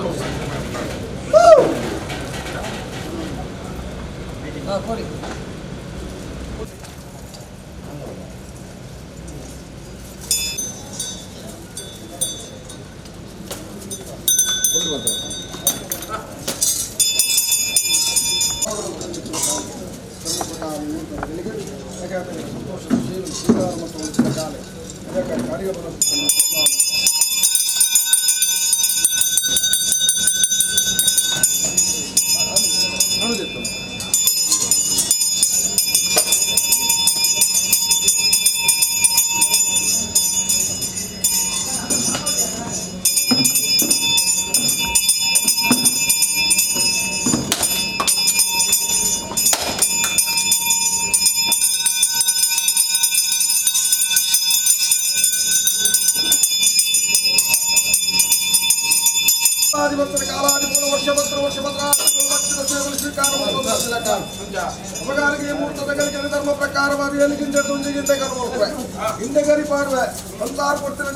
ಧರ್ಮ ಪ್ರಕಾರವಾಗಿ ಹಿಂದೆ ಗರಿ ಪಾಡುವೆ ಸಂಸಾರ ಕೊಡ್ತಿನ